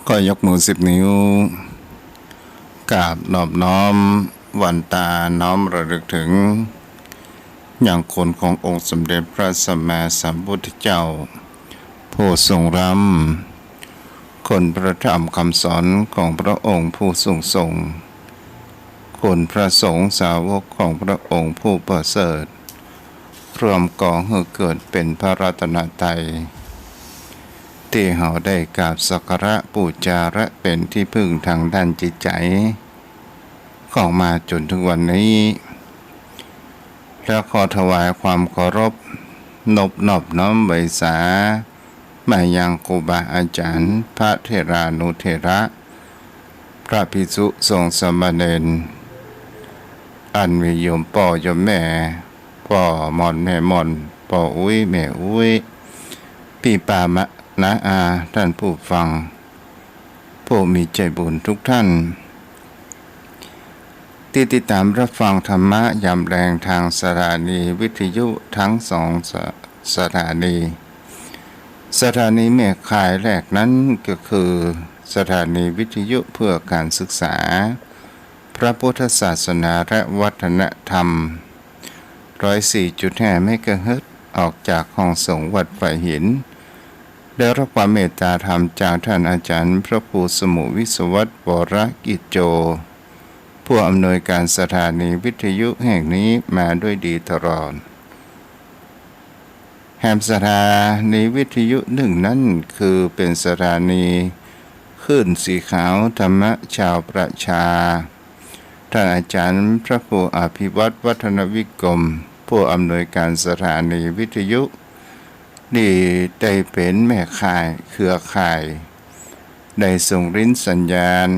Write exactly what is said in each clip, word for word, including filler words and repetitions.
ก็ยกมือสิบนิ้ว กราบนอบน้อมหวั่นตาน้อมระลึกถึง ยังคุณขององค์สมเด็จพระสัมมาสัมพุทธเจ้า ผู้ทรงล้ำ คุณพระธรรมคำสอนของพระองค์ผู้ทรงทรง คุณพระสงฆ์สาวกของพระองค์ผู้ประเสริฐ ร่วมก่อหื้อเกิดเป๋นพระรัตนตรัย ตี้เฮาได้กราบสักการะปู๋จาและเป๋นตี้พึ่งตางด้านจิตใจ๋ ของมาจ๋นเถิงวันนี้ และขอถวายความเคารพ นบนอบน้อมไหว้สา มายังครูบาอาจ๋ารย์ พระเถรานุเถระ พระภิกษุสงฆ์สามเณร อันมีโยมป้อโยมแม่ ป้อม่อนแม่ม่อน ป้ออุ๊ยแม่อุ๊ย ปี้ป้ามาน้าอา ต้านผู้ฟัง ผู้มีใจ๋บุญทุกท่าน ตี้ติดต๋ามรับฟังธรรมะยามแลงตางสถานีวิทยุตึงสองสะ สถานี สถานีแม่ข่ายแรกนั้นก็คือสถานีวิทยุเพื่อการศึกษา พระพุทธศาสนาและวัฒนธรรม ร้อยสี่จุดห้าเมกะเฮิรตซ์ ออกจากห้องส่งวัดฝายหิน ได้รับความเมตตาธรรมจากท่านอาจ๋ารย์พระครูสมุห์วิศวัตร วรกิจโจ ผู้อำนวยการสถานีวิทยุแห่งนี้มาด้วยดีตลอด แหมสถานีวิทยุนึ่งนั้นคือเป๋นสถานีคลื่นสีขาวธรรมะชาวประชา ท่านอาจ๋ารย์พระครูอภิวัตร วัฒนวิกรม ผู้อำนวยการสถานีวิทยุ ตี้ได้เป๋นแม่ข่ายเครือข่าย ได้ส่งริ้นสัญญาณ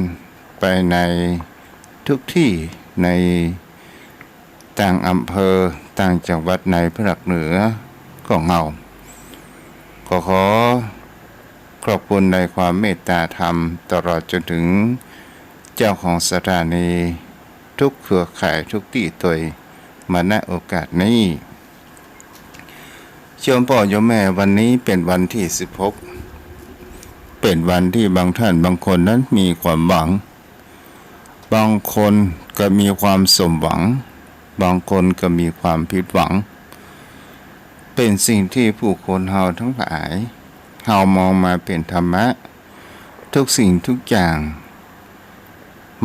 ไปในทุกตี้ในต่างอำเภอ ต่างจังหวัดในภาคเหนือของเฮา ก็ขอขอบคุณในความเมตตาธรรมตลอดจ๋นเถิงเจ้าของสถานีทุกเครือข่ายทุกตี้ตวยมา ณ โอกาสนี้ โยมป้อโยมแม่ วันนี้เป๋นวันตี้สิบหก เป๋นวันตี้บางท่านบางคนนั้นมีความหวัง บางคนก็มีความสมหวัง บางคนก็มีความผิดหวัง เป๋นสิ่งตี้ผู้คนเฮาตังหลาย เฮามองมาเป๋นธรรมะ กู้สิ่งกู้อย่าง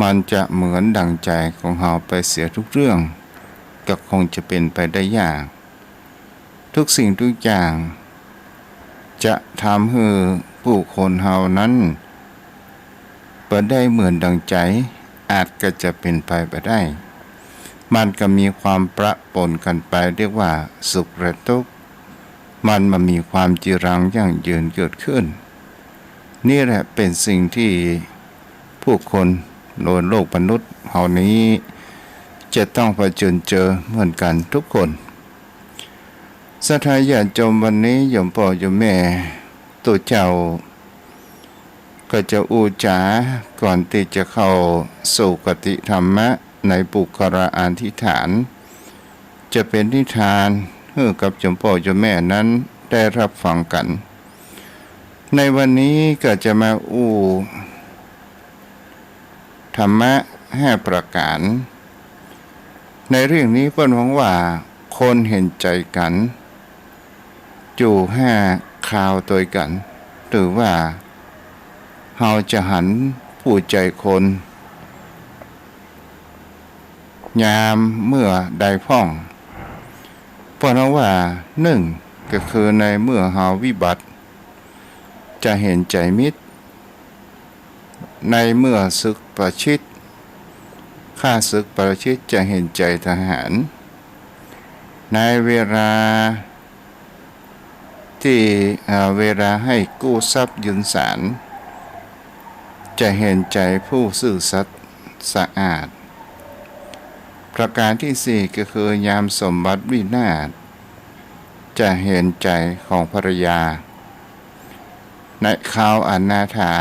มันจะเหมือนดั่งใจ๋ของเฮาไปเสียกู้เรื่อง ก็คงจะเป๋นไปได้ยาก กู้สิ่งกู้อย่าง จะทำหื้อผู้คนเฮานั้น บ่ได้เหมือนดั่งใจ๋ อาจก็จะเป๋นไปบ่ได้ มันก็มีความปะป๋นกั๋นไป เรียกว่าสุขและตุ๊กข์ มันบ่มีความจีรังยั่งยืนเกิดขึ้น นี่แหละเป๋นสิ่งตี้ผู้คนบนโลกมนุษย์เฮานี้ จะต้องเผชิญเจอเหมือนกั๋นกู้คน ศรัทธาญาติโยม วันนี้โยมป้อโยมแม่ ตุ๊เจ้า ก็จะอู้จ๋าก่อนตี้จะเข้าสู่คติธรรมะในปุคคละอธิษฐาน จะเป๋นนิทานหื้อกับโยมป้อโยมแม่นั้นได้ฮับฟังกั๋น ในวันนี้ก็จะมาอู้ธรรมะห้าประก๋าน ในเรื่องนี้เปิ้นหวังว่าคนหันใจ๋กั๋น อยู่ห้าคราวตวยกั๋น หรือว่าเฮาจะหันผู้ใจ๋คน ยามเมื่อใดพ่อง เปิ้นหวังว่า นึ่ง ก็คือในเมื่อเฮาวิบัติ จะหันใจ๋มิตร ในเมื่อศึกประชิด ข้าศึกประชิดจะหันใจ๋ทหาร ในเวลาตี้ อ่า เวลาหื้อกู้ทรัพย์ยืนศาล จะหันใจ๋ผู้ซื่อสัตย์สะอาด ประก๋านตี้สี่ก็คือยามสมบัติวินาศ จะหันใจ๋ของภรรยา ในคราวอนาถา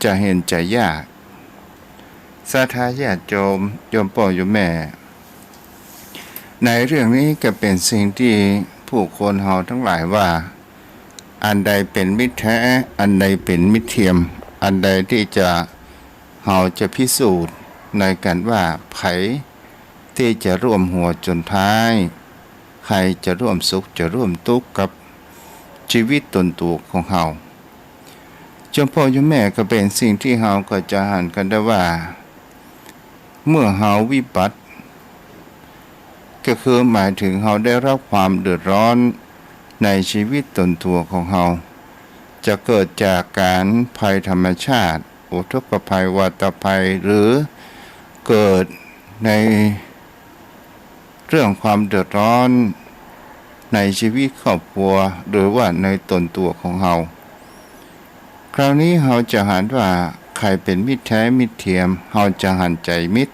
จะหันใจ๋ยาก ศรัทธาญาติโยม โยมป้อโยมแม่ ในเรื่องนี้ก็เป๋นสิ่งตี้ผู้คนเฮาตังหลายว่า อันใดเป๋นมิตรแท้ อันใดเป๋นมิตรเทียม อันใดตี้จะ เฮาจะพิสูจน์ในกั๋นว่าใผตี้จะร่วมหัวจ๋นท้าย ใผจะร่วมสุขจะร่วมตุ๊กข์กับจีวิตต๋นตั๋วของเฮา โยมป้อโยมแม่ ก็เป๋นสิ่งตี้เฮาก็จะหันกั๋นได้ว่า เมื่อเฮาวิบัติ ก็คือหมายถึงเฮาได้ฮับความเดือดร้อนในจีวิตต๋นตั๋วของเฮา จะเกิดจากก๋ารภัยธรรมชาติ อุทกภัย วาตภัย หรือเกิดในเรื่องความเดือดร้อนในจีวิตครอบครัว หรือว่าในต๋นตั๋วของเฮา คราวนี้เฮาจะหันว่าใผเป๋นมิตรแท้มิตรเทียม เฮาจะหันใจ๋มิตร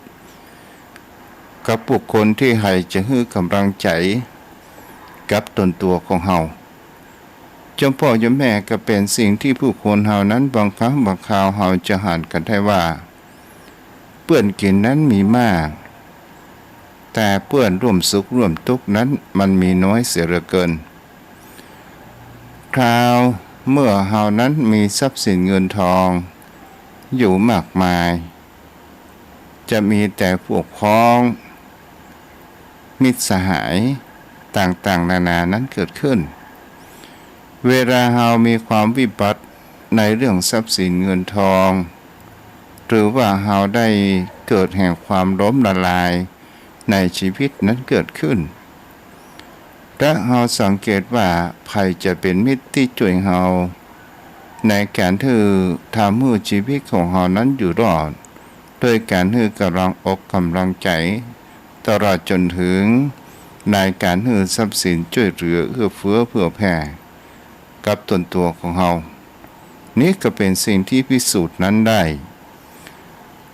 กับบุคคลตี้ใค่จะหื้อก๋ำลังใจ๋กับต๋นตั๋วของเฮา โยมป้อโยมแม่ ก็เป๋นสิ่งตี้ผู้คนเฮานั้นบางครั้งบางคราวเฮาจะหันกั๋นได้ว่า เปื้อนกิ๋นนั้นมีมาก แต่เปื้อนร่วมสุขร่วมตุ๊กข์นั้นมันมีน้อยเสียเหลือเกิน คราวเมื่อเฮานั้นมีทรัพย์สินเงินทองอยู่มากมาย จะมีแต่พวกพ้อง มิตรสหายต่างๆ นานานั้นเกิดขึ้น เวลาเฮามีความวิบัติในเรื่องทรัพย์สินเงินทอง หรือว่าเฮาได้เกิดแห่งความล้มละลายในจีวิตนั้นเกิดขึ้น และเฮาสังเกตว่าใผจะเป๋นมิตรตี้จ้วยเฮา ในก๋านหื้อทำหื้อจีวิตของเฮานั้นอยู่รอด โดยก๋านหื้อก๋ำลังอกก๋ำลังใจ๋ ตลอดจ๋นเถิงในก๋านหื้อทรัพย์สินจ้วยเหลือเอื้อเฟื้อเผื่อแผ่กับต๋นตั๋วของเฮา นี้ก็เป๋นสิ่งตี้พิสูจน์นั้นได้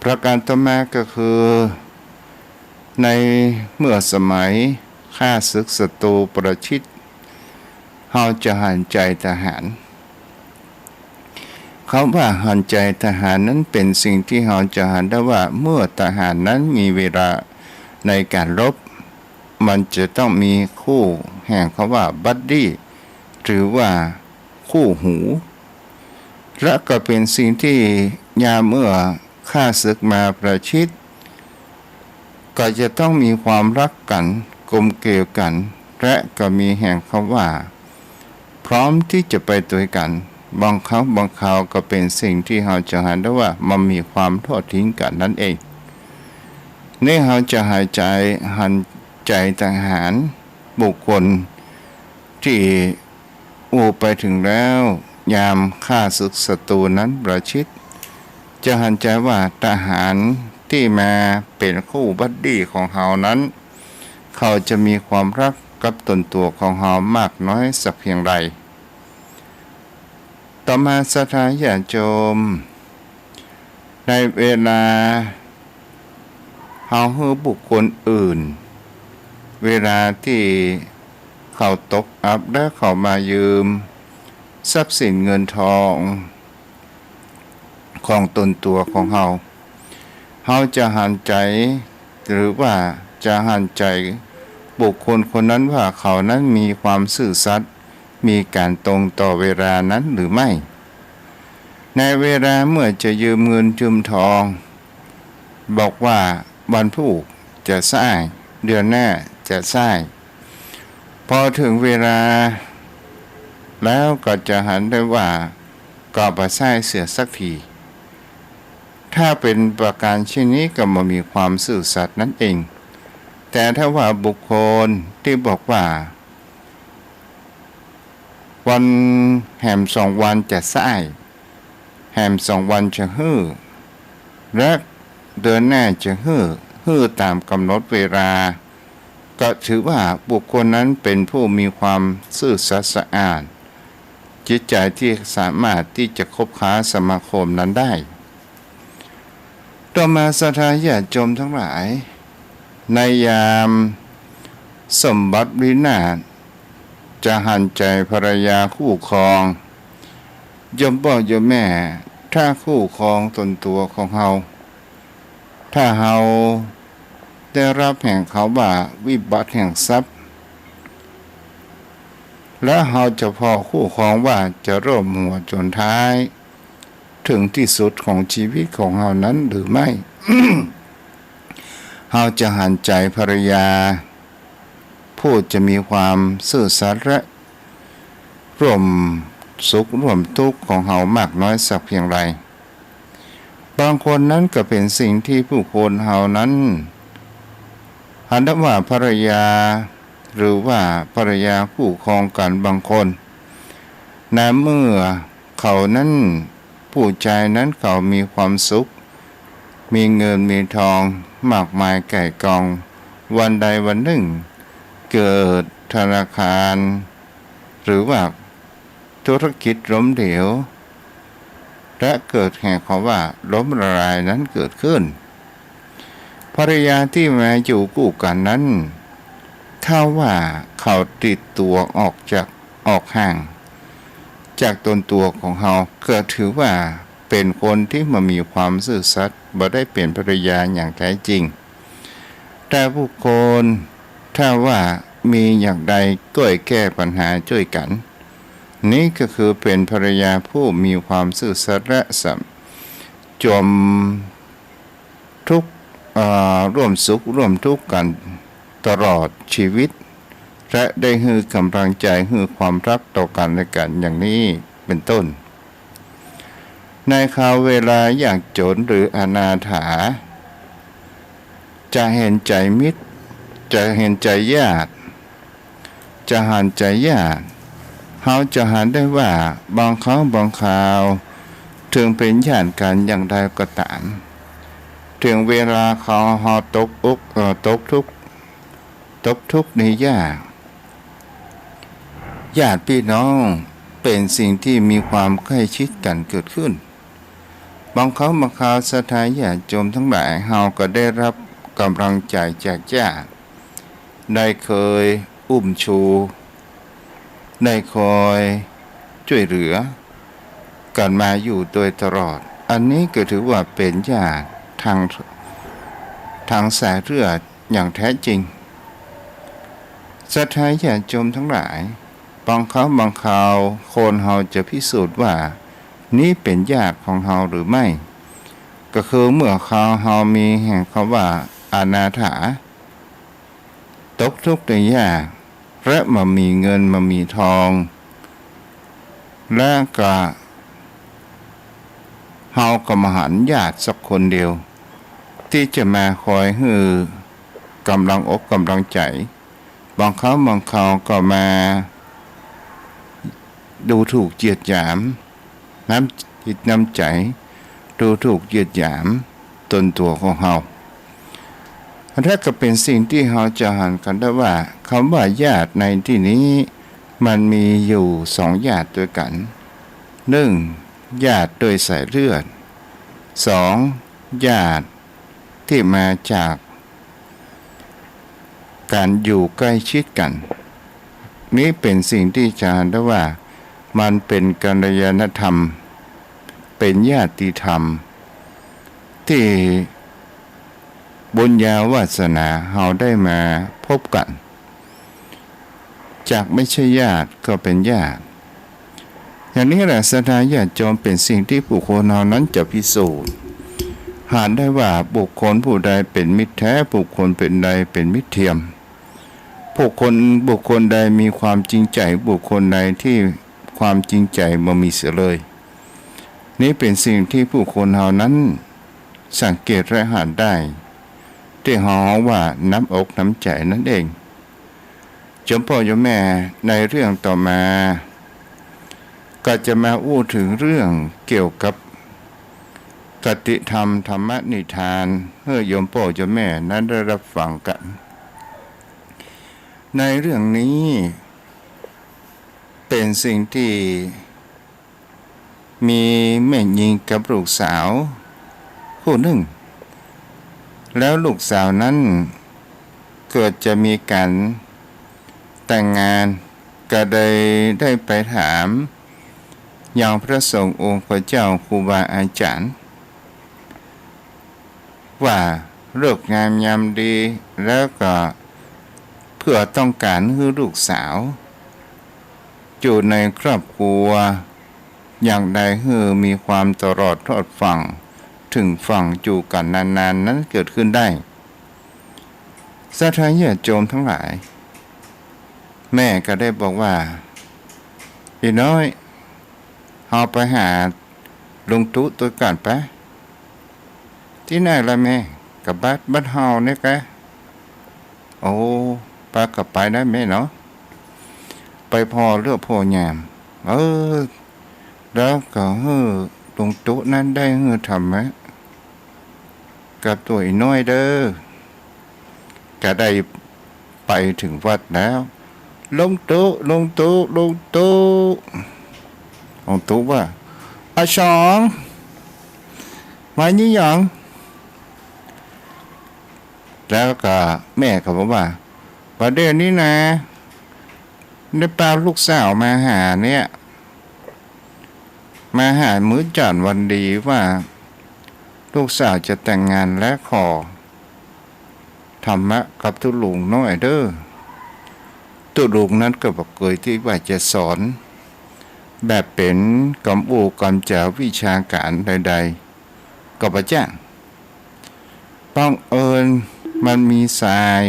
ประก๋านต่อมาก็คือ ในเมื่อสมัยข้าศึกศัตรูประชิด เฮาจะหันใจ๋ทหาร กำว่าหันใจ๋ทหารนั้นเป๋นสิ่งตี้เฮาจะหันได้ว่า เมื่อทหารนั้นมีเวลาในก๋านรบ มันจะต้องมีคู่แห่งกำว่าบัดดี้ หรือว่าคู่หู และก็เป๋นสิ่งตี้ยามเมื่อข้าศึกมาประชิด ก็จะต้องมีความฮักกั๋น กลมเกลียวกั๋น และก็มีแห่งคำว่า พร้อมตี้จะไปตวยกั๋น บางครั้งบางคราวก็เป๋นสิ่งตี้เฮาจะหันได้ว่ามันมีความทอดทิ้งกั๋นนั้นเอง นี่เฮาจะหันใจ๋ หันใจ๋ทหารบุคคลตี้อู้ไปเถิงแล้ว ยามข้าศึกศัตรูนั้นประชิด จะหันใจ๋ว่าทหารตี้มาเป๋นคู่บัดดี้ของเฮานั้น เขาจะมีความฮักกับตนตั๋วของเฮามากน้อยสักเพียงใด ต่อมาศรัทธาญาติโยม ในเวลาเฮาหื้อบุคคลอื่น เวลาตี้เขาตกอับและเขามายืมทรัพย์สินเงินทอง ของตนตั๋วของเฮา เฮาจะหันใจ๋ หรือว่าจะหันใจ๋บุคคลคนนั้นว่าเขานั้นมีความซื่อสัตย์ มีก๋านตรงต่อเวลานั้นหรือไม่ ในเวลาเมื่อจะยืมเงินยืมทอง บอกว่าวันพูกจะใช้ เดือนหน้าจะใช้ พอเถิงเวลาแล้วก็จะหันได้ว่าก็บ่ใช้เสียสักที ถ้าเป๋นประก๋านเช่นนี้ก็บ่มีความซื่อสัตย์นั้นเอง แต่ถ้าว่าบุคคลตี้บอกว่า วัน แหมสองวันจะใช้ แหมสองวันจะหื้อ และเดือนหน้าจะหื้อ หื้อต๋ามก๋ำหนดเวลา ก็ถือว่าบุคคลนั้นเป๋นผู้มีความซื่อสัตย์สะอาด จิตใจ๋ตี้สามารถตี้จะคบค้าสมาคมนั้นได้ ต่อมาศรัทธาญาติโยมทั้งหลาย ในยามสมบัติวินาศ จะหันใจ๋ภรรยาคู่ครอง โยมป้อโยมแม่ ถ้าคู่ครองตนตั๋วของเฮา ถ้าเฮาได้ฮับแห่งเขาว่าวิบัติแห่งทรัพย์ และเฮาจะผ่อคู่ครองว่าจะร่วมหัวจนท้าย เถิงตี้สุดของจีวิตของเฮานั้นหรือไม่ เฮาจะหันใจ๋ภรรยา ผู้จะมีความซื่อสัตย์และร่วมสุขร่วมทุกข์ของเฮามากน้อยสักเพียงใด บางคนนั้นก็เป๋นสิ่งตี้ผู้คนเฮานั้นหันว่าภรรยา หรือว่าภรรยาคู่ครองกั๋นบางคน ในเมื่อเขานั้น ผู้จายนั้นเขามีความสุข มีเงินมีทองมากมายก่ายกอง วันใดวันนึ่ง เกิดธนาคาร หรือว่าธุรกิจล้มเหลว และเกิดแห่งความว่าล้มละลายนั้นเกิดขึ้น ภรรยาตี้มาอยู่กู้กั๋นนั้น ถ้าว่าเขาติดตั๋วออกจาก ออกห่างจากตนตั๋วของเฮา ก็ถือว่าเป๋นคนตี้บ่มีความซื่อสัตย์ บ่ได้เป๋นภรรยาอย่างแท้จริง แต่บุคคลถ้าว่ามีอย่างใดก้อยแก้ปัญหาจ้วยกั๋น นี้ก็คือเป๋นภรรยาผู้มีความซื่อสัตย์และสำ จมทุกข์ เอ่อ ร่วมสุขร่วมทุกข์กั๋นตลอดจีวิต และได้หื้อก๋ำลังใจ๋ หื้อความฮักต่อกั๋นและกั๋นอย่างนี้เป๋นต้น ในคราวเวลายากจ๋นหรืออนาถา จะหันใจ๋มิตร จะหันใจ๋ญาติ จะหันใจ๋ญาติ เฮาจะหันได้ว่าบางครั้งบางคราว เถิงเป๋นญาติกั๋นอย่างใดก็ต๋าม เถิงเวลาเขา เฮาตกอก เอ่อ ตกทุกข์ ตกทุกข์ได้ยาก ญาติพี่น้องเป๋นสิ่งตี้มีความใกล้ชิดกั๋นเกิดขึ้น บางครั้งบางคราวศรัทธาญาติโยมทั้งหลาย เฮาก็ได้ฮับก๋ำลังใจ๋จากญาติ ได้คอยอุ้มชู ได้คอยจ้วยเหลือกั๋นมาอยู่โดยตลอด อันนี้ก็ถือว่าเป๋นญาติตาง ตางสายเลือดอย่างแท้จริง ศรัทธาญาติโยมทั้งหลาย บางครั้งบางคราวคนเฮาจะพิสูจน์ว่านี้เป๋นญาติของเฮาหรือไม่ ก็คือเมื่อคราวเฮามีแห่งคำว่าอนาถา ตกทุกข์ได้ยาก และบ่มีเงินบ่มีทอง และก็เฮาก็บ่หันญาติสักคนเดียว ตี้จะมาคอยหื้อก๋ำลังอกก๋ำลังใจ๋ บางครั้งบางคราวก็มาดูถูกเหยียดหยามน้ำจิตน้ำใจ๋ ดูถูกเหยียดหยามตนตั๋วของเฮา อันนั้นก็เป๋นสิ่งตี้เฮาจะหันกั๋นได้ว่า กำว่าญาติในตี้นี้มันมีอยู่สองญาติตวยกั๋น นึ่ง ญาติโดยสายเลือด สอง ญาติตี้มาจากก๋านอยู่ใก้ชิดกั๋น นี้เป๋นสิ่งตี้จะหันได้ว่า มันเป๋นกัลยาณธรรม เป๋นญาติธรรม ตี้บุญญาวาสนาเฮาได้มาพบกั๋น จากไม่ใช่ญาติก็เป๋นญาติ อย่างนี้แหละ ศรัทธาญาติโยม เป๋นสิ่งตี้ผู้คนเฮานั้นจะพิสูจน์ หันได้ว่าบุคคลผู้ใดเป๋นมิตรแท้ บุคคลเป๋นใดเป๋นมิตรเทียม บุคคล บุคคลใดมีความจริงใจ๋ บุคคลใดตี้ความจริงใจ๋บ่มีเสียเลย นี้เป๋นสิ่งตี้ผู้คนเฮานั้นสังเกตและหันได้ ตี้เฮาว่าน้ำอกน้ำใจ๋นั้นเอง โยมป้อโยมแม่ ในเรื่องต่อมา ก็จะมาอู้เถิงเรื่องเกี่ยวกับคติธรรมธรรมนิทาน หื้อโยมป้อโยมแม่นั้นได้ฮับฟังกั๋น ในเรื่องนี้เป๋นสิ่งตี้ มีแม่ญิงกับลูกสาวคู่นึ่ง แล้วลูกสาวนั้นเกิดจะมีก๋านแต่งงาน ก็เลยได้ไปถามยังพระสงฆ์องค์พระเจ้าครูบาอาจ๋ารย์ ว่าฤกษ์งามยามดี แล้วก็เพื่อต้องก๋านหื้อลูกสาวอยู่ในครอบครัว อย่างใดหื้อมีความตลอดรอดฝั่ง เถิงฝั่งอยู่กั๋นนานๆ นั้นเกิดขึ้นได้ ศรัทธาญาติโยมตังหลาย แม่ก็ได้บอกว่า อี่น้อย เฮาไปหาลุงตุ๊ตวยกั๋นไป ตี้ไหนล่ะแม่ ก็บ้าน บ้านเฮาเนี่ยกะ โอ้ ไปก็ไปได้แม่เนาะ ไปผ่อเลือกผ่อยาม เออ แล้วก็หื้อลุงตุ๊นั้นได้หื้อธรรมะกับตั๋วอี่น้อยเด้อ ก็ได้ไปเถิงวัดแล้ว ลุงตุ๊ ลุงตุ๊ ลุงตุ๊ ลุงตุ๊ว่า อาสอง มานี่หยัง แล้วก็แม่ก็บอกว่า บ่าเดี่ยวนี้นะ ได้ปาลูกสาวมาหาเนี่ย มาหามื้อจันทร์วันดีว่า ลูกสาวจะแต่งงานและขอธรรมะกับตุ๊ลุงน้อยเด้อ ตุ๊ลุงนั้นก็บ่เกยตี้ว่าจะสอน แบบเป๋นกำอู้กำจ๋าวิชาก๋านใดๆ ก็บ่จ้าง บังเอิญมันมีทราย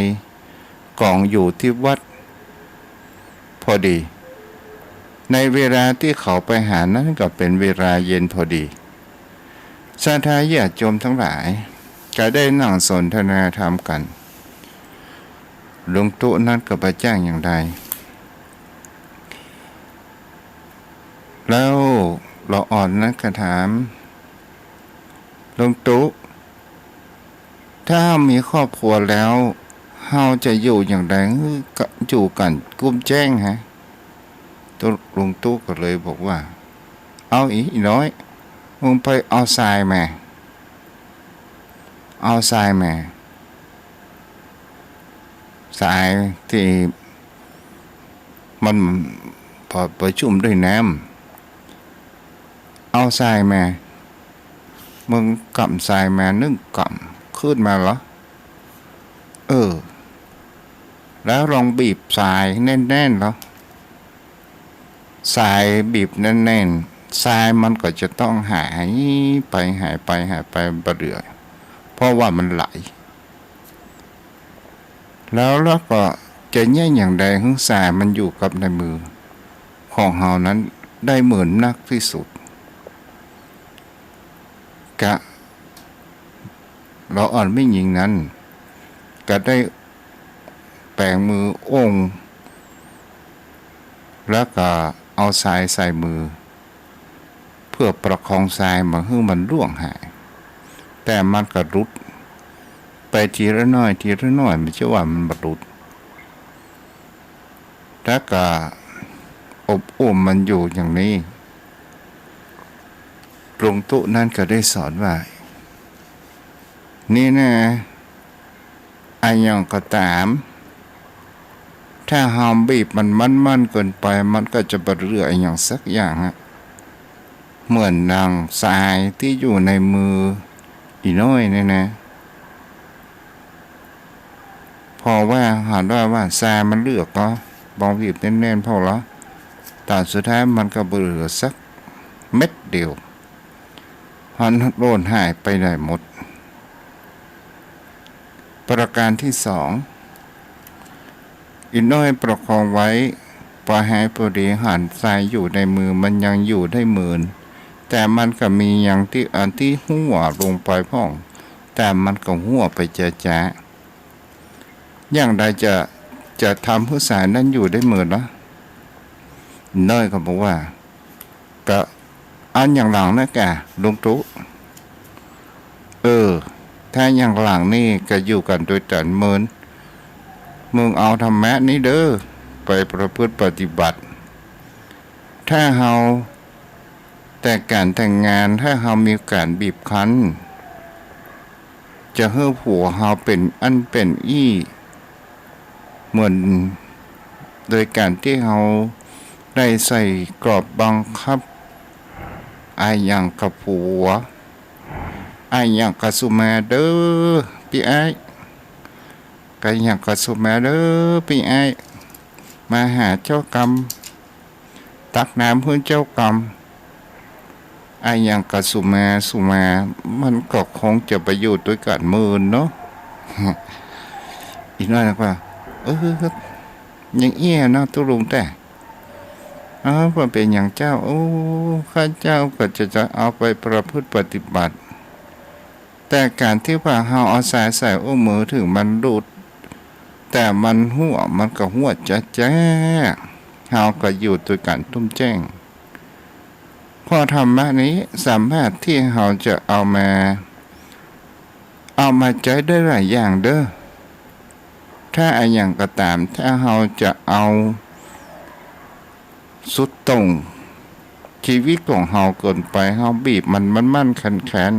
ก๋องอยู่ตี้วัดพอดี ในเวลาตี้เขาไปหานั้นก็เป๋นเวลาเย็นพอดี ศรัทธาญาติโยมตังหลาย ก็ได้นั่งสนทนาธรรมกั๋น ลุงตุ๊นั้นก็บ่จ้างอย่างใด แล้วละอ่อนนั้นก็ถาม ลุงตุ๊ ถ้าเฮามีครอบครัวแล้ว เฮาจะอยู่อย่างใด อยู่กั๋นกุ้มแจ้งฮะ ตุ๊ ลุงตุ๊ก็เลยบอกว่า เอาอี่น้อย มึงไปเอาทรายมา เอาทรายมา ทรายตี้มันปอไปจุ่มด้วยน้ำ เอาทรายมา มึงกำทรายมานึ่งกำ ขึ้นมาเหรอ เออ แล้วลองบีบทรายแน่นๆ เหรอ ทรายบีบแน่นๆ ทรายมันก็จะต้องหายไป หายไป หายไปบ่เหลือ เพราะว่ามันไหล แล้ว แล้วก็ จะเยียะอย่างใดหื้อทรายมันอยู่กับในมือของเฮานั้นได้เหมินนักตี้สุด กะ ละอ่อนแม่ญิงนั้น กะได้แป๋งมือโอ้ง แล้วกะเอาทรายใส่มือ เพื่อประคองทรายบ่หื้อมันล่วงหาย แต่มันกะหลุดไปทีละน้อย ทีละน้อย บ่ใจ้ว่ามันบ่หลุด แล้วกะอบอุ้มมันอยู่อย่างนี้ หลวงตุ๊นั้นกะได้สอนว่า นี่นะ อะหยังก็ต๋าม ถ้าเฮาบีบมันมั่นๆ เกินไป มันก็จะบ่เหลืออะหยังสักอย่างอะ เหมือนดังทรายตี้อยู่ในมืออี่น้อยนี่นะ เพราะว่าหากว่า ว่าทรายมันเหลือก็บ่บีบแน่นๆ พอละ ต๋อนสุดท้ายมันก็บ่เหลือสักเม็ดเดียว มันหล่นหายไปได้หมด ประการตี้สอง อี่น้อยประคองไว้ ปอหายปอดีหันทรายอยู่ในมือ มันยังอยู่ได้เหมิน แต่มันก็มีอย่างตี้ อันตี้หั้วลงไปพ่อง แต่มันก็หั้วไปจ๊าๆ อย่างใดจะ จะทำหื้อทรายนั้นอยู่ได้เหมินละ อี่น้อยก็บอกว่า ก็อันอย่างหลังนะกะ หลวงตุ๊ เออ ถ้าอย่างหลังนี่ก็อยู่กั๋นโดยตั๋นเหมิน มึงเอาธรรมะนี้เด้อ ไปประพฤติปฏิบัติ ถ้าเฮาแต่งก๋านแต่งงาน ถ้าเฮามีก๋านบีบคั้น จะหื้อผัวเฮาเป๋นอั้นเป๋นอี้ เหมือนโดยก๋านตี้เฮาได้ใส่กรอบบังคับ อะหยังกะผัว อะหยังกะสุมาเด้อปี้อ้าย อะหยังกะสุมาเด้อปี้อ้าย มาหาเจ้ากำ ตักน้ำหื้อเจ้ากำ อะหยังกะสุมา สุมา มันก็คงจะไปอยู่ตวยกั๋นเหมินเนาะ อี่น้อยก็ว่า เออ อย่างอี้เนาะตุ๊ลุงแต๊ เออ บ่เป๋นหยังเจ้า โอ้ ข้าเจ้าก็จะ จะเอาไปประพฤติปฏิบัติ แต่ก๋านตี้ว่าเฮาเอาทรายใส่อุ้งมือ เถิงมันหลุด แต่มันหั้ว มันก็หั้วจ๊าๆ เฮาก็อยู่ตวยกั๋นตุ้มแจ้ง เพราะธรรมะนี้สามารถตี้เฮาจะเอามา เอามาใจ๊ได้หลายอย่างเด้อ ถ้าอะหยังก็ต๋าม ถ้าเฮาจะเอาสุดโต่ง จีวิตของเฮาเกินไป เฮาบีบมันมั่นๆ แข็ง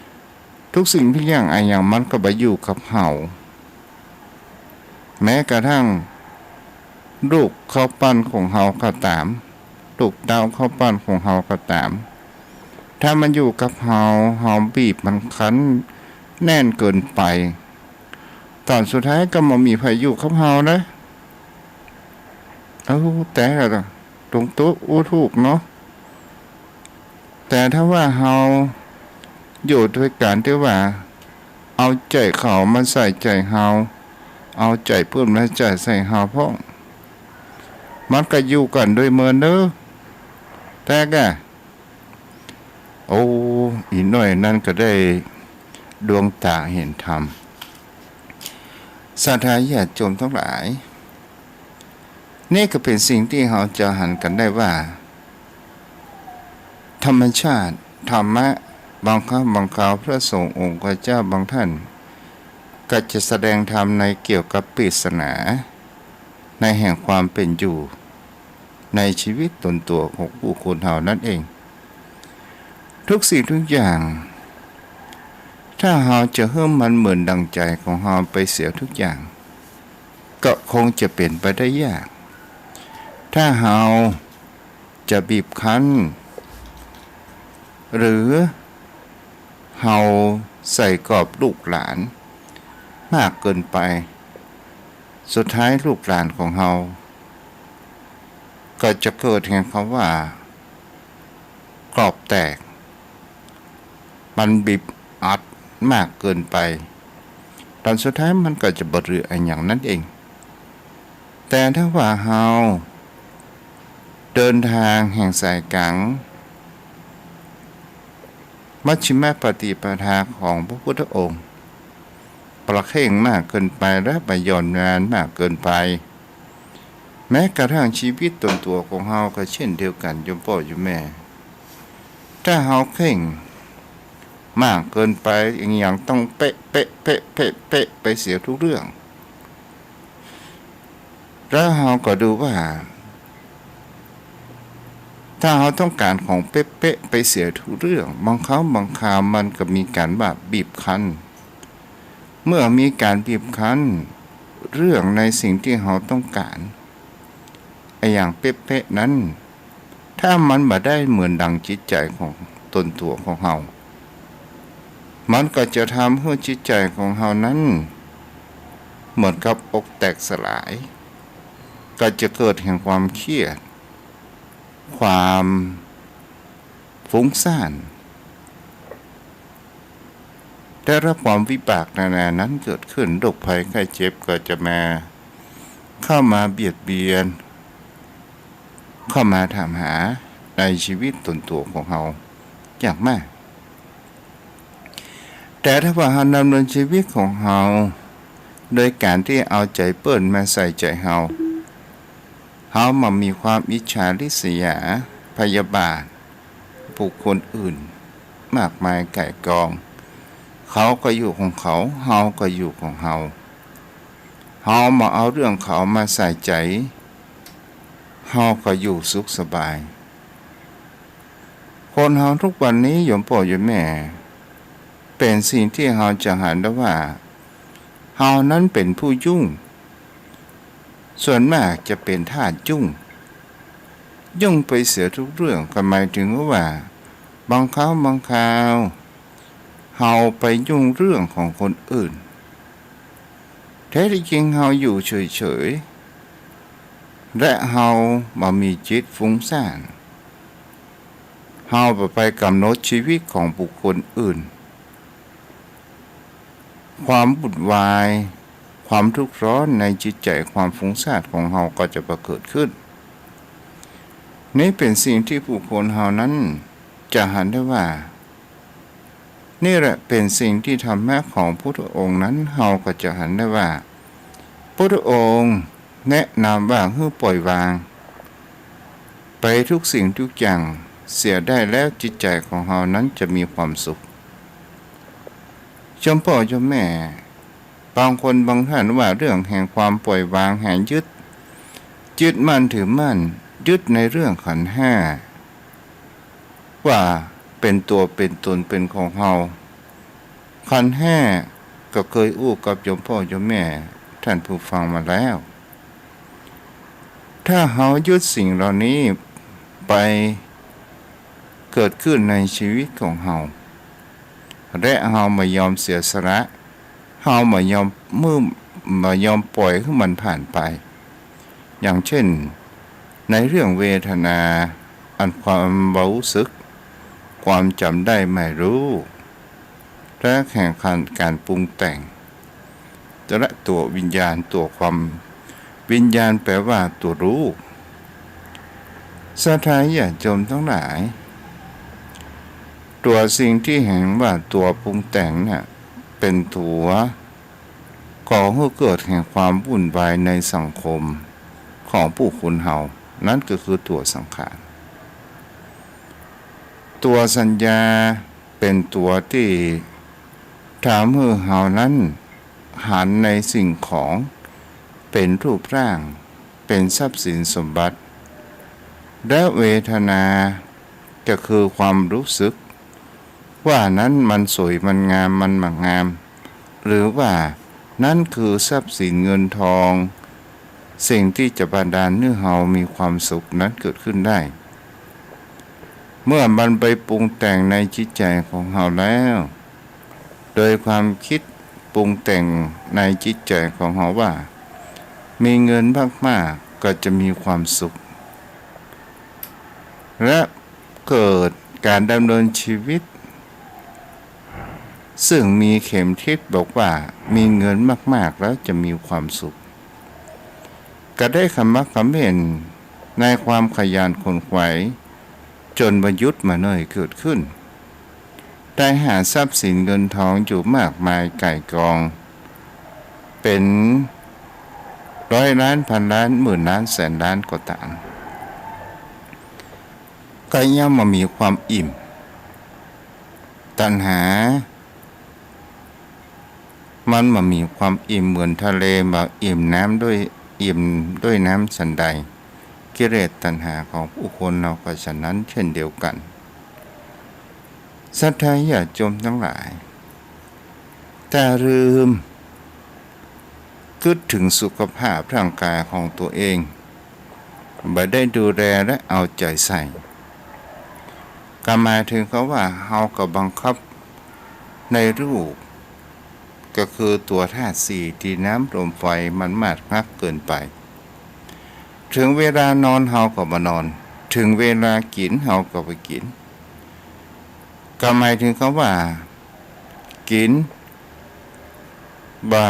ๆ ทุกสิ่งทุกอย่างอะหยังมันก็บ่อยู่กับเฮา แม้กระทั่งลูกข้าวปั้นของเฮาก็ต๋าม ลูกเต้าข้าวปั้นของเฮาก็ต๋าม ถ้ามันอยู่กับเฮา เฮาบีบมันคั้นแน่นเกินไป ต๋อนสุดท้ายก็บ่มีใผอยู่กับเฮานะ เอ้า แต่ละ ตรงตุ๊ อู้ถูกเนาะ แต่ถ้าว่าเฮาอยู่ตวยก๋านตี้ว่า เอาใจ๋เขามาใส่ใจ๋เฮา เอาใจ๋เปิ้นมาใจ๋ใส่เฮาพ่อง มันก็อยู่กั๋นโดยเหมินเด้อ แต่กะ โอ้ อี่น้อยนั้นก็ได้ดวงต๋าหันธรรม ศรัทธาญาติโยมตังหลาย นี่ก็เป๋นสิ่งตี้เฮาจะหันกั๋นได้ว่า ธรรมชาติ ธรรมะ บางครั้งบางคราวพระสงฆ์องค์เจ้าบางท่าน ก็จะแสดงธรรมในเกี่ยวกับปริศนา ในแห่งความเป๋นอยู่ ในจีวิตตนตั๋วของบุคคลเฮานั้นเอง ทุกสิ่งทุกอย่าง ถ้าเฮาจะหื้อมันเหมือนดั่งใจ๋ของเฮาไปเสียทุกอย่าง ก็คงจะเป๋นไปได้ยาก ถ้าเฮาจะบีบคั้น หรือเฮาใส่กรอบลูกหลานมากเกินไป สุดท้ายลูกหลานของเฮาก็จะเกิดแห่งกำว่า กรอบแตก มันบีบอัดมากเกินไป ต๋อนสุดท้ายมันก็จะบ่เหลืออะหยังนั้นเอง แต่ถ้าว่าเฮาเดินตางแห่งสายก๋าง มัชฌิมปฏิปทาของพระพุทธองค์ บ่าเข่งมากเกินไปและบ่าหย่อนยานมากเกินไป แม้กระทั่งชีวิตตนตั๋วของเฮาก็เช่นเดียวกั๋น โยมป้อโยมแม่ ถ้าเฮาเข่งมากเกินไป อะหยังต้องเป๊ะ เป๊ะ เป๊ะ เป๊ะ เป๊ะ ไปเสียทุกเรื่อง แล้วเฮาก็ดูว่า ถ้าเฮาต้องก๋านของเป๊ะๆ ไปเสียทุกเรื่อง บางครั้งบางคราวมันก็มีก๋านว่าบีบคั้น เมื่อมีก๋านบีบคั้นเรื่องในสิ่งตี้เฮาต้องก๋าน อะหยังเป๊ะๆ นั้น ถ้ามันบ่ได้เหมือนดังจิตใจ๋ของตนตั๋วของเฮา มันก็จะทำหื้อจิตใจ๋ของเฮานั้น เหมือนกับอกแตกสลาย ก็จะเกิดแห่งความเครียด ความฟุ้งซ่าน ได้รับความวิบากนานานั้นเกิดขึ้น โรคภัยไข้เจ็บก็จะมา เข้ามาเบียดเบียน เข้ามาถามหาในชีวิตตนตั๋วของเฮาอย่างมาก แต่ถ้าว่าเฮาดำเนินชีวิตของเฮา โดยก๋านตี้เอาใจ๋เปิ้นมาใส่ใจ๋เฮา เฮาบ่มีความอิจฉาริษยา พยาบาท บุคคลอื่น มากมายก่ายกอง เขาก็อยู่ของเขา เฮาก็อยู่ของเฮา เฮาบ่เอาเรื่องเขามาใส่ใจ๋ เฮาก็อยู่สุขสบาย คนเฮาทุกวันนี้ โยมป้อโยมแม่ เป๋นสิ่งตี้เฮาจะหันได้ว่า เฮานั้นเป๋นผู้ยุ่ง ส่วนมากจะเป๋นทาสยุ่ง ยุ่งไปเสียทุกเรื่อง ก็หมายถึงว่า บางครั้งบางคราว เฮาไปยุ่งเรื่องของคนอื่น แท้ตี้จริงเฮาอยู่เฉยๆ และเฮาบ่มีจิตฟุ้งซ่าน เฮาบ่ไปก๋ำหนดชีวิตของบุคคลอื่น ความวุ่นวาย ความทุกข์ร้อนในจิตใจ๋ ความฟุ้งซ่านของเฮาก็จะบ่เกิดขึ้น นี้เป๋นสิ่งตี้บุคคลเฮานั้นจะหันได้ว่า นี่แหละเป๋นสิ่งตี้ธรรมะของพุทธองค์นั้น เฮาก็จะหันได้ว่า พุทธองค์แนะนำว่าหื้อปล่อยวางไปทุกสิ่งทุกอย่างเสียได้แล้ว จิตใจ๋ของเฮานั้นจะมีความสุข โยมป้อโยมแม่ บางคนบางท่านว่าเรื่องแห่งความปล่อยวาง หายยึด ยึดมั่นถือมั่น ยึดในเรื่องขันธ์ห้า ว่าเป๋นตั๋วเป๋นตนเป๋นของเฮา ขันธ์ห้าก็เกยอู้กับโยมป้อโยมแม่ท่านผู้ฟังมาแล้ว ถ้าเฮายึดสิ่งเหล่านี้ไปเกิดขึ้นในชีวิตของเฮา และเฮาบ่ยอมเสียสละ เฮาบ่ยอม บ่ยอมปล่อยหื้อมันผ่านไป อย่างเช่น ในเรื่องเวทนา อันความบ่ฮู้สึก ความจ๋ำได้หมายฮู้ และแห่งก๋านปรุงแต่ง และตั๋ววิญญาณ ตั๋วความ วิญญาณแปลว่าตั๋วฮู้ ศรัทธาญาติโยมตังหลาย ตั๋วสิ่งตี้เห็นว่าตั๋วปรุงแต่งเนี่ย เป๋นตั๋วก่อหื้อเกิดแห่งความวุ่นวายในสังคมของผู้คนเฮา นั้นก็คือตั๋วสังขาร ตั๋วสัญญาเป๋นตั๋วตี้ทำหื้อเฮานั้นหันในสิ่งของเป๋นรูปร่าง เป๋นทรัพย์สินสมบัติ และเวทนาก็คือความฮู้สึก ว่านั้นมันสวยมันงาม มันบ่งาม หรือว่านั้นคือทรัพย์สินเงินทอง สิ่งตี้จะบันดาลหื้อเฮามีความสุขนั้นเกิดขึ้นได้ เมื่อมันไปปรุงแต่งในจิตใจ๋ของเฮาแล้ว โดยความกึ๊ดปรุงแต่งในจิตใจ๋ของเฮาว่า มีเงินมากๆ ก็จะมีความสุข และเกิดก๋านดำเนินชีวิต ซึ่งมีเข็มทิศบอกว่ามีเงินมากๆ แล้วจะมีความสุข ก็ได้ขมักเขม้นในความขยันขวนขวาย จ๋นบ่หยุดบ่หน่อยเกิดขึ้น ได้หาทรัพย์สินเงินทองอยู่มากมายก่ายกอง เป๋นร้อยล้าน พันล้าน หมื่นล้าน แสนล้านก็ต๋าม ก็ยังบ่มีความอิ่ม ตัณหา มันบ่มีความอิ่ม เหมือนทะเลบ่อิ่มน้ำด้วย อิ่มด้วยน้ำฉันใด กิเลสตัณหาของบุคคลเฮาก็ฉันนั้นเช่นเดียวกั๋น ศรัทธาญาติโยมตังหลาย แต่ลืมกึ๊ดเถิงสุขภาพร่างกายของตั๋วเอง บ่ได้ดูแลและเอาใจ๋ใส่ ก็หมายเถิงกับว่าเฮาก็บังคับในรูป ก็คือตั๋วธาตุสี่ ดินน้ำลมไฟมันมากนักเกินไป เถิงเวลานอนเฮาก็บ่นอน เถิงเวลากิ๋นเฮาก็บ่กิ๋น ก็หมายเถิงกับว่า กิ๋นบ่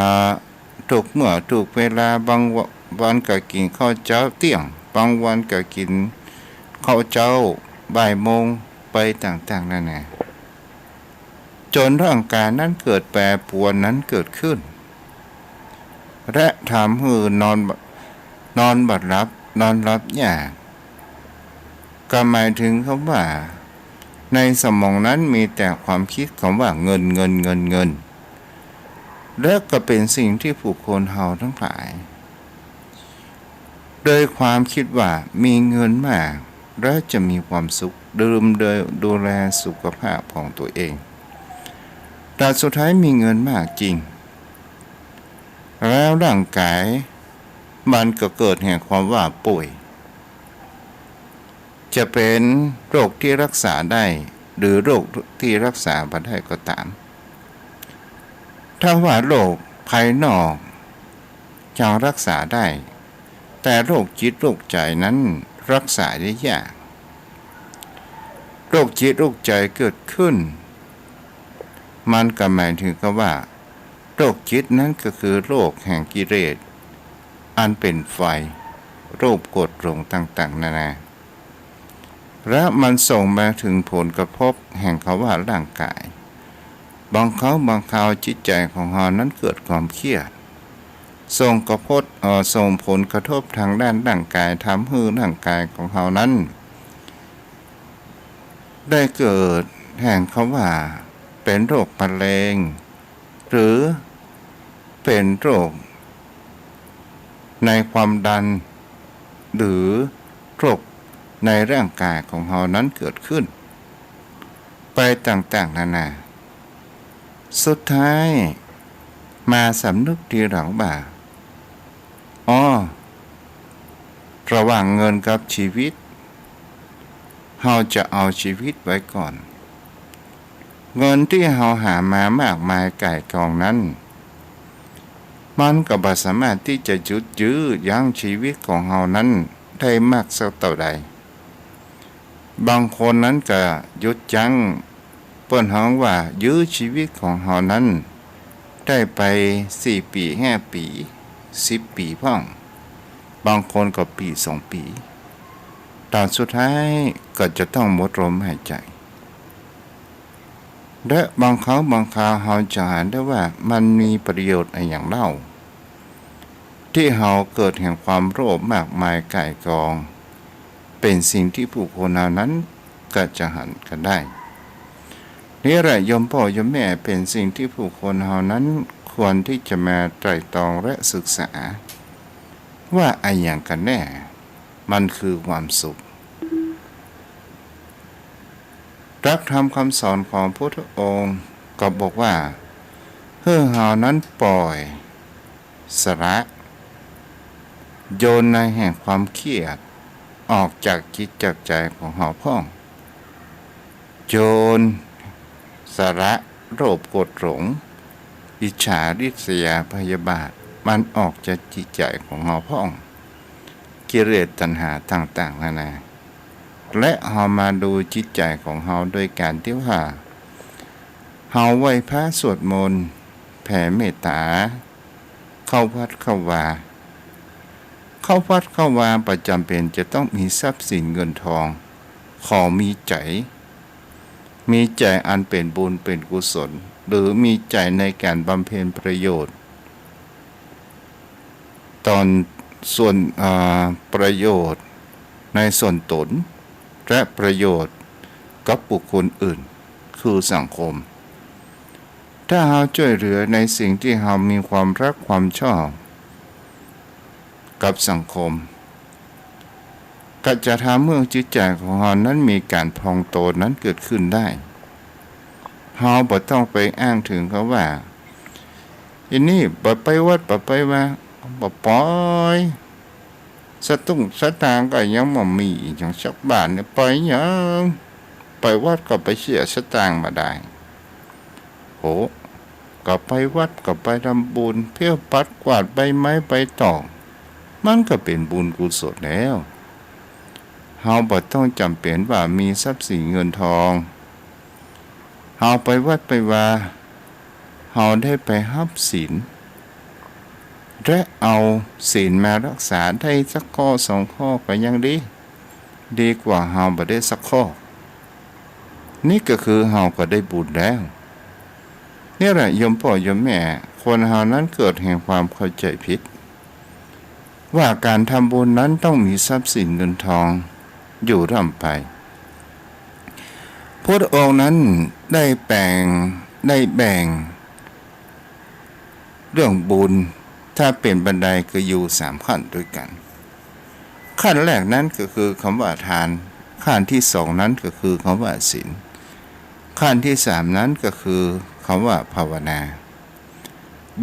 ถูกเมื่อถูกเวลา บางวันก็กิ๋นข้าวเจ๊าเตี้ยง บางวันก็กิ๋นข้าวเจ๊าบ่ายโมงไปต่างๆ นานา จ๋นร่างกายนั้นเกิดแปรปรวนนั้นเกิดขึ้น และทำหื้อนอน นอนบ่หลับ นอนหลับยาก ก็หมายเถิงกับว่า ในสมองนั้นมีแต่ความกึ๊ดกำว่าเงิน เงิน เงิน เงิน และก็เป๋นสิ่งตี้บุคคลเฮาตังหลาย โดยความกึ๊ดว่ามีเงินมากแล้วจะมีความสุข ลืมโดยดูแลสุขภาพของตั๋วเอง แต่สุดท้ายมีเงินมากจริง แล้วร่างกายมันก็เกิดแห่งความว่าป่วย จะเป๋นโรคตี้รักษาได้ หรือโรคตี้รักษาบ่ได้ก็ต๋าม ถ้าว่าโรคภายนอกยังรักษาได้ แต่โรคจิตโรคใจ๋นั้นรักษาได้ยาก โรคจิตโรคใจ๋เกิดขึ้น มันก็หมายเถิงกับว่า โรคจิตนั้นก็คือโรคแห่งกิเลส อันเป๋นไฟ โลภโกรธหลงต่างๆ นานา และมันส่งมาเถิงผลกระทบแห่งคำว่าร่างกาย บางครั้งบางคราวจิตใจ๋ของเฮานั้นเกิดความเครียด ส่งกระทบ เอ่อ ส่งผลกระทบทางด้านร่างกาย ทำหื้อร่างกายของเฮานั้น ได้เกิดแห่งคำว่าเป๋นโรคมะเร็ง หรือเป๋นโรคในความดัน หรือโรคในร่างกายของเฮานั้นเกิดขึ้น ไปต่างๆ นานา สุดท้ายมาสำนึกทีหลังว่า อ้อ ระหว่างเงินกับชีวิต เฮาจะเอาชีวิตไว้ก่อน เงินตี้เฮาหามามากมายก่ายกองนั้น มันก็บ่สามารถตี้จะหยุดยื้อยั้งชีวิตของเฮานั้นได้มากสักเต้าใด บางคนนั้นก็หยุดยั้ง เปิ้นฮ้องว่ายื้อชีวิตของเฮานั้นได้ไปสี่ปี๋ ห้าปี๋ สิบปี๋พ่อง บางคนก็ปี๋สองปี๋ ต๋อนสุดท้ายก็จะต้องหมดลมหายใจ๋ และบางครั้งบางคราวเฮาจะหันได้ว่ามันมีประโยชน์อะหยังเล่า ตี้เฮาเกิดแห่งความโลภมากมายก่ายกอง เป๋นสิ่งตี้ผู้คนเฮานั้นก็จะหันกั๋นได้ นี่แหละโยมป้อโยมแม่ เป๋นสิ่งตี้ผู้คนเฮานั้นควรตี้จะมาไตร่ตรองและศึกษา ว่าอะหยังกั๋นแน่ มันคือความสุข หลักธรรมคำสอนของพุทธองค์ก็บอกว่า หื้อเฮานั้นปล่อย สละ โยนในแห่งความเครียด ออกจากจิตจากใจ๋ของเฮาพ่อง โยน สละ โลภโกรธหลง อิจฉาริษยาพยาบาท มันออกจากจิตใจ๋ของเฮาพ่อง กิเลสตัณหาต่างๆ นานา และเฮามาดูจิตใจ๋ของเฮาโดยก๋านตี้ว่า เฮาไหว้พระสวดมนต์ แผ่เมตต๋า เข้าวัดเข้าวา เข้าวัดเข้าวาบ่จ๋ำเป๋นจะต้องมีทรัพย์สินเงินทอง ขอมีใจ๋ มีใจ๋อันเป๋นบุญเป๋นกุศล หรือมีใจ๋ในก๋านบำเพ็ญประโยชน์ ต๋อนส่วน อ่า ประโยชน์ในส่วนต๋น และประโยชน์กับบุคคลอื่น คือสังคม ถ้าเฮาจ้วยเหลือในสิ่งตี้เฮามีความฮักความชอบกับสังคม ก็จะทำหื้อจิตใจ๋ของเฮานั้นมีก๋านพองโตนั้นเกิดขึ้นได้ เฮาบ่ต้องไปอ้างเถิงกำว่า อีนี่บ่ไปวัดบ่ไปวา บ่ไป สตุ้งสตางค์ก็ยังบ่มีหยังสักบาทเนี่ย ไปหยัง ไปวัดก็ไปเสียสตางค์บ่ได้ โห ก็ไปวัดก็ไปทำบุญ เที่ยวปัดกวาดใบไม้ใบตอง มันก็เป๋นบุญกุศลแล้ว เฮาบ่ต้องจ๋ำเป๋นว่ามีทรัพย์สินเงินทอง เฮาไปวัดไปวา เฮาได้ไปฮับศีล และเอาศีลมาฮักษาได้สักข้อสองข้อก็ยังดี ดีกว่าเฮาบ่ได้สักข้อ นี่ก็คือเฮาก็ได้บุญแล้ว นี่แหละโยมป้อโยมแม่ คนเฮานั้นเกิดแห่งความเข้าใจ๋ผิด ว่าก๋านทำบุญนั้นต้องมีทรัพย์สินเงินทองอยู่ร่ำไป พุทธองค์นั้นได้แบ่ง ได้แบ่งเรื่องบุญ ถ้าเป๋นบันไดก็อยู่สามขั้นต๋วยกั๋น ขั้นแรกนั้นก็คือกำว่าทาน ขั้นตี้สองนั้นก็คือกำว่าศีล ขั้นตี้สามนั้นก็คือกำว่าภาวนา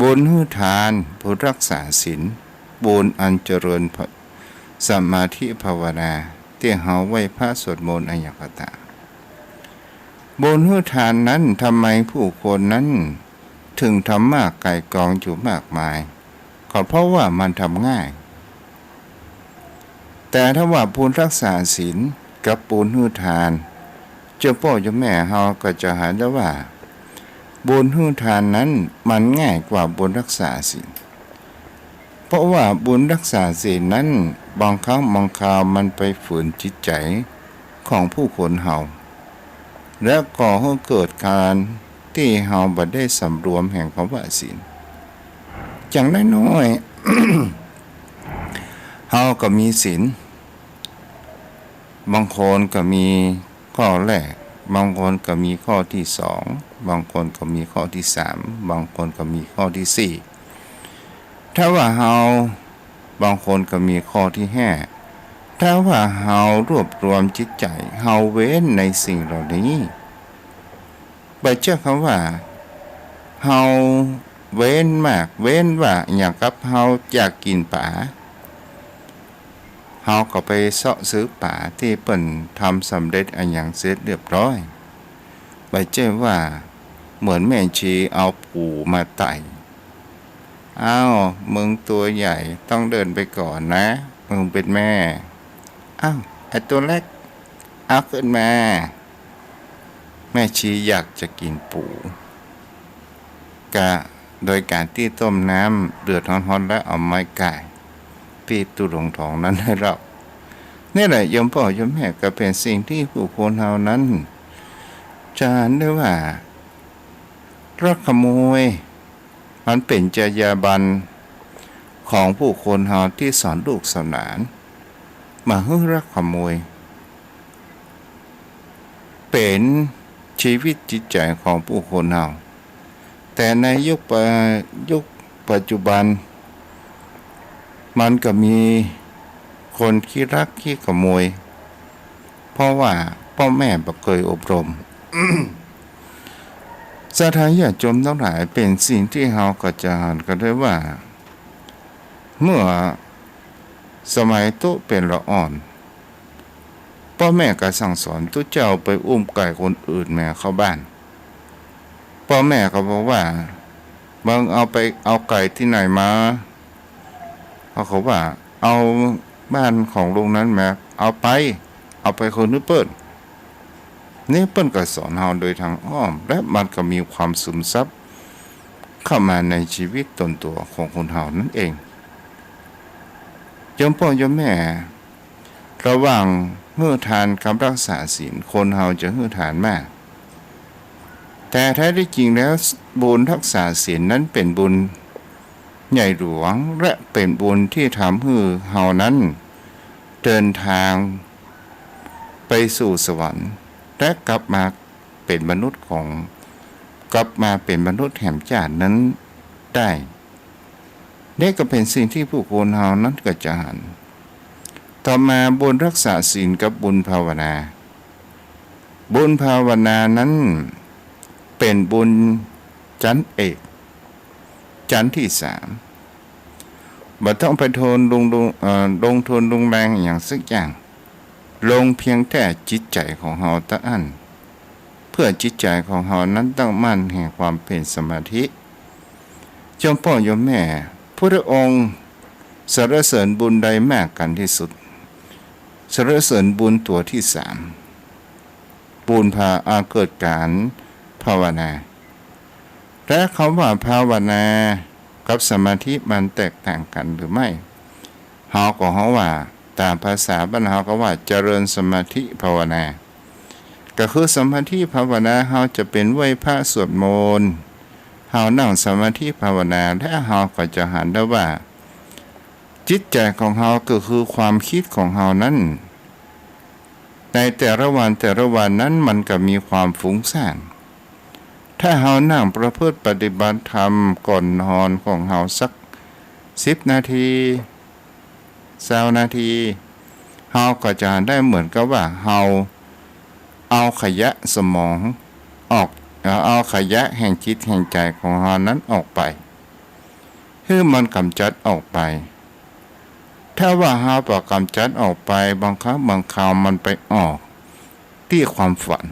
บุญหื้อทาน บุญฮักษาศีล บุญอันเจริญสมาธิภาวนา ตี้เฮาไหว้พระสวดมนต์อะหยังก็ต๋าม บุญหื้อทานนั้น ทำไมผู้คนนั้นเถิงทำมากก๋ายก๋องอยู่มากมาย ก็เพราะว่ามันทำง่าย แต่ถ้าว่าบุญฮักษาศีลกับบุญหื้อทาน โยมป้อโยมแม่เฮาก็จะหันได้ว่า บุญหื้อทานนั้นมันง่ายกว่าบุญฮักษาศีล เพราะว่าบุญฮักษาศีลนั้น บางครั้งบางคราวมันไปฝืนจิตใจ๋ของผู้คนเฮา และก่อหื้อเกิดก๋านตี้เฮาบ่ได้สำรวมแห่งกำว่าศีล อย่างน้อยๆ เฮาก็มีศีล บางคนก็มีข้อแรก บางคนก็มีข้อตี้สอง บางคนก็มีข้อตี้สาม บางคนก็มีข้อตี้สี่ ถ้าว่าเฮา บางคนก็มีข้อตี้ห้า ถ้าว่าเฮารวบรวมจิตใจ๋ เฮาเว้นในสิ่งเหล่านี้ บ่ใจ้กำว่า เฮาเว้นมาก เว้นว่าอะหยังกับเฮาอยากกิ๋นป๋า เฮาก็ไปเซาะซื้อป๋าตี้เปิ้นทำสำเร็จอะหยังเสร็จเรียบร้อย บ่ใจ้ว่าเหมือนแม่ชีเอาปู๋มาไต่ อ้าว มึงตั๋วใหญ่ ต้องเดินไปก่อนนะ มึงเป๋นแม่ อ้าว ไอ้ตั๋วเล็ก เอาขึ้นมา แม่ชีอยากจะกิ๋นปู๋ ก็โดยก๋านตี้ต้มน้ำเดือดฮ้อนๆ แล้วเอาไม้ก่ายตี้ตู้รองท้องนั้นหื้อเฮา นี่แหละโยมป้อโยมแม่ ก็เป๋นสิ่งตี้ผู้คนเฮานั้น จะหันได้ว่า ลักขโมย มันเป๋นจรรยาบรรณของผู้คนเฮาตี้สอนลูกสอนหลาน บ่หื้อลักขโมย เป๋นชีวิตจิตใจ๋ของผู้คนเฮา แต่ในยุคปะ- ยุคปัจจุบัน มันก็มีคนขี้ลักขี้ขโมย เพราะว่าป้อแม่บ่เกยอบรม ศรัทธาญาติโยมตังหลาย เป๋นสิ่งตี้เฮาก็จะหันกั๋นได้ว่า เมื่อสมัยตุ๊เป๋นละอ่อน ป้อแม่ก็สั่งสอน ตุ๊เจ้าไปอุ้มไก่คนอื่นมาเข้าบ้าน ป้อแม่ก็บอกว่า มึงเอาไป เอาไก่ตี้ไหนมา เขาก็ว่า เอาบ้านของลุงนั้นมา เอาไป เอาไปคืนหื้อเปิ้น นี่เปิ้นก็สอนเฮาโดยตางอ้อม และมันก็มีความซึมซับเข้ามาในชีวิตตนตั๋วของคนเฮานั้นเอง โยมป้อโยมแม่ ระหว่างหื้อทานกับรักษาศีล คนเฮาจะหื้อทานมาก แต่แท้ที่จริงแล้ว บุญรักษาศีลนั้นเป๋นบุญใหญ่หลวง และเป๋นบุญตี้ทำหื้อเฮานั้นเดินตางไปสู่สวรรค์ และกลับมาเป๋นมนุษย์ของ กลับมาเป๋นมนุษย์แหมจ้าดนั้นได้ นี่ก็เป๋นสิ่งตี้ผู้คนเฮานั้นก็จะหัน ต่อมาบุญรักษาศีลกับบุญภาวนา บุญภาวนานั้นเป๋นบุญจั๊นเอก จั๊นตี้สาม บ่ต้องไปทุนลง ลง เอ่อ ลงทุนลงแรงอะหยังสักอย่าง ลงเพียงแต่จิตใจ๋ของเฮาเต้าอั้น เปื้อจิตใจ๋ของเฮานั้นตั้งมั่นแห่งความเป๋นสมาธิ โยมป้อโยมแม่ พุทธองค์สรรเสริญบุญใดมากกั๋นตี้สุด สรรเสริญบุญตั๋วตี้สาม บุญภา อา เกิดก๋านภาวนา และกำว่าภาวนากับสมาธิมันแตกต่างกั๋นหรือไม่ เฮาก็ฮ้องว่า ต๋ามภาษาบ้านเฮาก็ว่าเจริญสมาธิภาวนา ก็คือสมาธิภาวนา เฮาจะเป๋นไหว้พระสวดมนต์ เฮานั่งสมาธิภาวนา และเฮาก็จะหันได้ว่า จิตใจ๋ของเฮาก็คือความกึ๊ดของเฮานั้น ในแต่ละวันแต่ละวันนั้นมันก็มีความฟุ้งซ่าน ถ้าเฮานั่งประพฤติปฏิบัติธรรมก่อนนอนของเฮาสักสิบนาที ซาวนาที เฮาก็จะได้เหมือนกับว่าเฮาเอาขยะสมองออก เอาขยะแห่งจิตแห่งใจ๋ของเฮานั้นออกไป หื้อมันก๋ำจัดออกไป ถ้าว่าเฮาบ่ก๋ำจัดออกไป บางครั้งบางคราวมันไปออกตี้ความฝัน